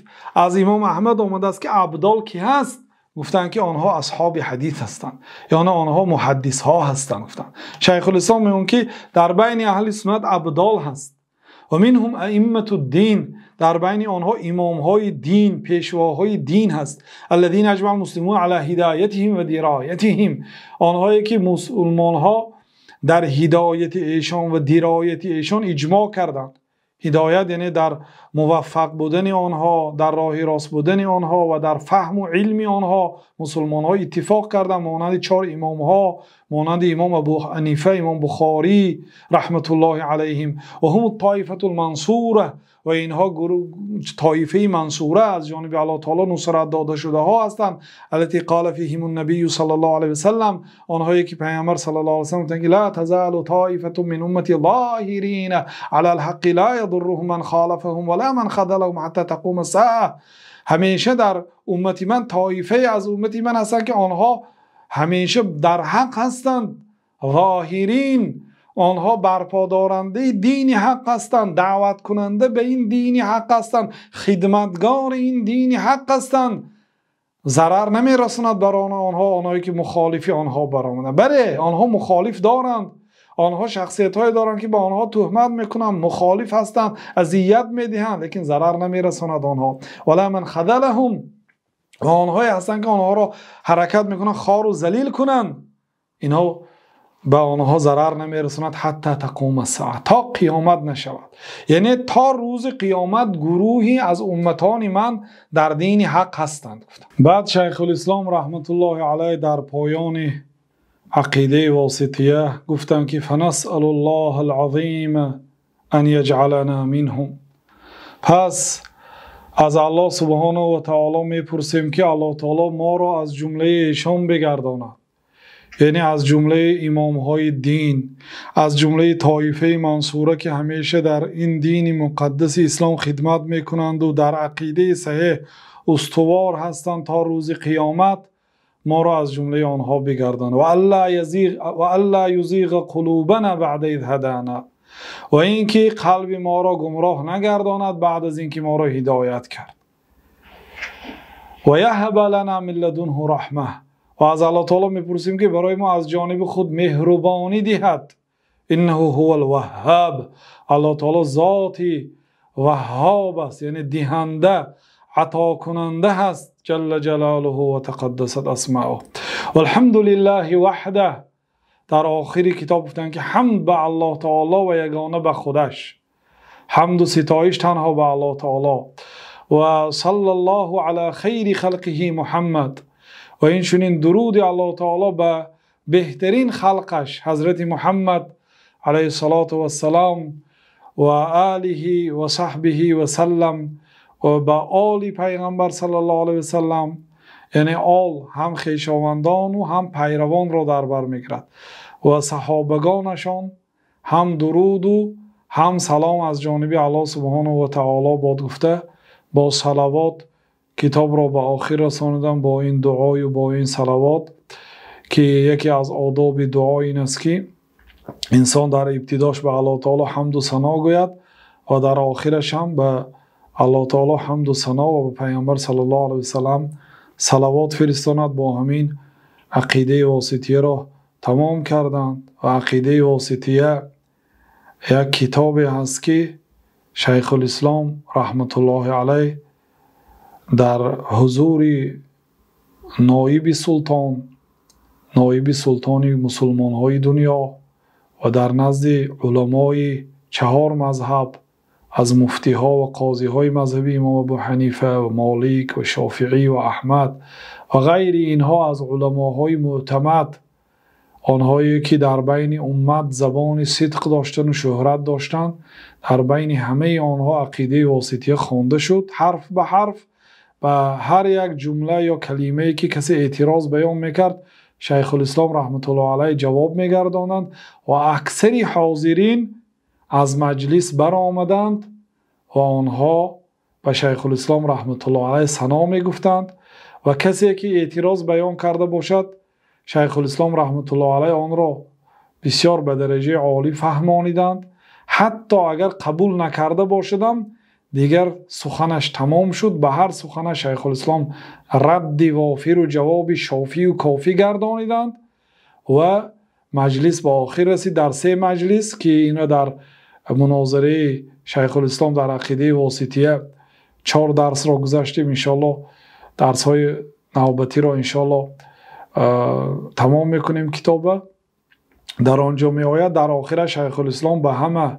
аз имом Аҳмад омадааст ки абдол ки ҳаст, гуфтанд ки онҳо асҳоби ҳадис ҳастанд, яъне онҳо муҳаддисҳо ҳастанд гуфтанд. Шайхулислом мегӯянд ки дар байни аҳли суннат абдол ҳаст. Ва минҳум аимматуд дин, дар байни онҳо имомҳои дин, пешвоҳои дин ҳаст. Аллазина аҷмаъал муслимун ала ҳидоятиҳим ва дироятиҳим, онҳое ки мусулмонҳо дар ҳидояти эшон ва дирояти эшон иҷмоъ карданд. Ҳидоят яъне дар муваффақ будани онҳо, дар роҳи рост будани онҳо ва дар фаҳму илми онҳо мусулмонҳо иттифоқ карданд, монанди 4 имомҳо, монанди имом Абу Ҳанифа, имом Бухорӣ раҳматуллоҳи алайҳим. Ва ҳум тоифатул мансура, ва инҳо тоифаи мансура аз ҷониби Аллоҳ таъоло нусрат дода шудаҳо ҳастанд. Аллати қола фиҳим ан-набийю саллаллоҳу алайҳи васаллам, онҳое ки паёмбар саллаллоҳу алайҳи васаллам гуфтанд ки ла тазалу тоифатун мин уммати зоҳирина алал ҳаққи ла ядурруҳум ман холафаҳум ва ла ман хазалаҳум ҳатта тақума ас-саа. Ҳамеша дар уммати ман тоифае аз уммати ман ҳастанд ки онҳо ҳамеша дар ҳақ ҳастанд, зоҳирин, онҳо барподорандаи дини ҳақ ҳастанд, даъваткунанда ба ин дини ҳақ ҳастанд, хидматгори ин дини ҳақ ҳастанд. Зарар намерасонад бар онҳо онҳое ки мухолифи онҳо баромаданд. Бале, онҳо мухолиф доранд, онҳо шахсиятҳое доранд ки ба онҳо туҳмат мекунанд, мухолиф ҳастанд, азият медиҳанд, лекин зарар намерасонад онҳо. Вала ман хазалаҳум, ва онҳое ҳастанд ки онҳоро ҳаракат мекунанд хору залил кунанд, инҳо ба онҳо зарар намерасонад ҳатта тақума ас-саа, то қиёмат нашавад. Яъне то рӯзи қиёмат гурӯҳе аз умматони ман дар дини ҳақ ҳастанд гуфтанд. Баъд Шайхулислом раҳматуллоҳи алайҳ дар поёни ақидаи восития гуфтанд ки фанасалуллоҳал азим أن يجعلنا منهم. پس از الله سبحانه و تعالی میپرسیم که الله تعالی ما را از جمله ایشان بگرداند، یعنی از جمله امامهای دین، از جمله طایفه منصوره که همیشه در این دین مقدس اسلام خدمت میکنند و در عقیده صحیح استوار هستند تا روز قیامت، ما را از جمله آنها بگرداند. و الا یزیغ قلوبنا بعد اذ هدانا، و اینکه قلب ما را گمراه نگرداند بعد از اینکه ما را هدایت کرد. و یهب لنا من لدنه رحمه، و از الله تعالی میپرسیم که برای ما از جانب خود مهربانی دهد. انه هو الوهاب، الله تعالی ذاتی وهاب است، یعنی دهنده، عطا کننده هست، جل جلاله و تقدست اسماؤه. والحمد لله وحده، در آخری کتاب گفتند که حمد به الله تعالی و یگانه به خودش، حمد و ستایش تنها به الله تعالی. و صلی الله علی خیر خلقه محمد، و این چنین درود الله تعالی به بهترین خلقش حضرت محمد علیه الصلاة والسلام و آله و صحبه و سلم، و به آل پیغمبر صلی الله علیه و سلم، یعنی آل هم خویشاوندان و هم پیروان را در بر میگیرد و صحابگانشان هم درود و هم سلام از جانب الله سبحانه و تعالی باد گفته. با صلوات کتاب را به آخر رساندم، با این دعای و با این صلوات که یکی از آداب دعا این است که انسان در ابتداش به الله تعالی حمد و ثنا گوید و در آخرش هم به الله تعالی حمد و ثنا و به پیامبر صلی الله علیه و سلم صلوات فرستاند. با همین عقیده واسطیه را تمام کردند. و عقیده واسطیه یک کتابی هست که شیخ الاسلام رحمت الله علیه در حضور نایب سلطان، نایب سلطان مسلمان های دنیا و در نزد علمای 4 مذهب از مفتی ها و قاضی های مذهبی امام ابو حنیفه و مالک و شافعی و احمد و غیر اینها، از علماهای معتمد، آنهایی که در بین امت زبان صدق داشتن و شهرت داشتند، در بین همه آنها عقیده واسطیه خوانده شد، حرف به حرف. و هر یک جمله یا کلمه‌ای که کسی اعتراض بیان میکرد، شیخ الاسلام رحمت الله علیه جواب میگردانند و اکثر حاضرین از مجلس برآمدند و آنها به شیخ الاسلام رحمت الله علیه ثنا میگفتند و کسی که اعتراض بیان کرده باشد، شیخ الاسلام رحمت الله علیه آن را بسیار به درجه عالی فهمانیدند. حتی اگر قبول نکرده باشدم، دیگر سخنش تمام شد. به هر سخنش شیخ الاسلام رد وافر و جواب شافی و کافی گردانیدند و مجلس به آخر رسید. در 3 مجلس که اینا در مناظره شیخ الاسلام در عقیده واسطیه 4 درس را گذاشتیم. انشالله درس های نوبتی را انشالله تمام میکنیم. کتاب در آنجا می آید. در آخر شیخ الاسلام به همه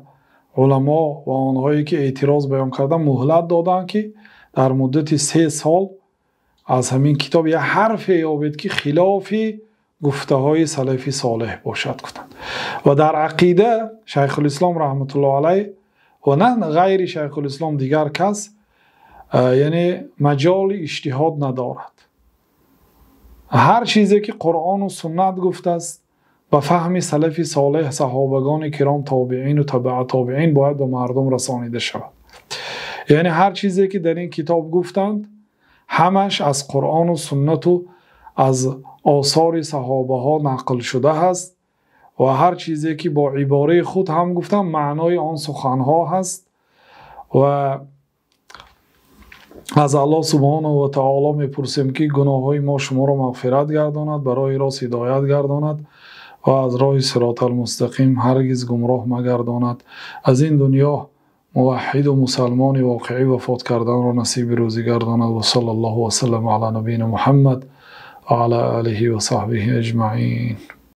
علما و آنهایی که اعتراض بیان کردن مهلت دادند که در مدت 3 سال از همین کتاب یه حرف یابید که خلافی گفته های سلفی صالح باشد گفتند. و در عقیده شیخ الاسلام رحمت الله علیه و نه غیر شیخ الاسلام دیگر کس، یعنی مجال اجتهاد ندارد. هر چیزی که قرآن و سنت گفته است به فهم سلف صالح، صحابگان کرام، تابعین و تبع تابعین باید به مردم رسانیده شود. یعنی هر چیزی که در این کتاب گفتند همش از قرآن و سنت و از آثار صحابه ها نقل شده هست و هر چیزی که با عباره خود هم گفتم معنای آن سخنها هست. و از الله سبحانه و تعالی میپرسیم که گناههای ما شما را مغفرت گرداند، برای راست هدایت گرداند و از راه صراط المستقیم هرگز گمراه مگرداند. از این دنیا موحد و مسلمان واقعی وفات کردن را نصیب روزی گرداند. و صلی الله و سلم علی نبینا محمد و علی آله و صحبه اجمعین.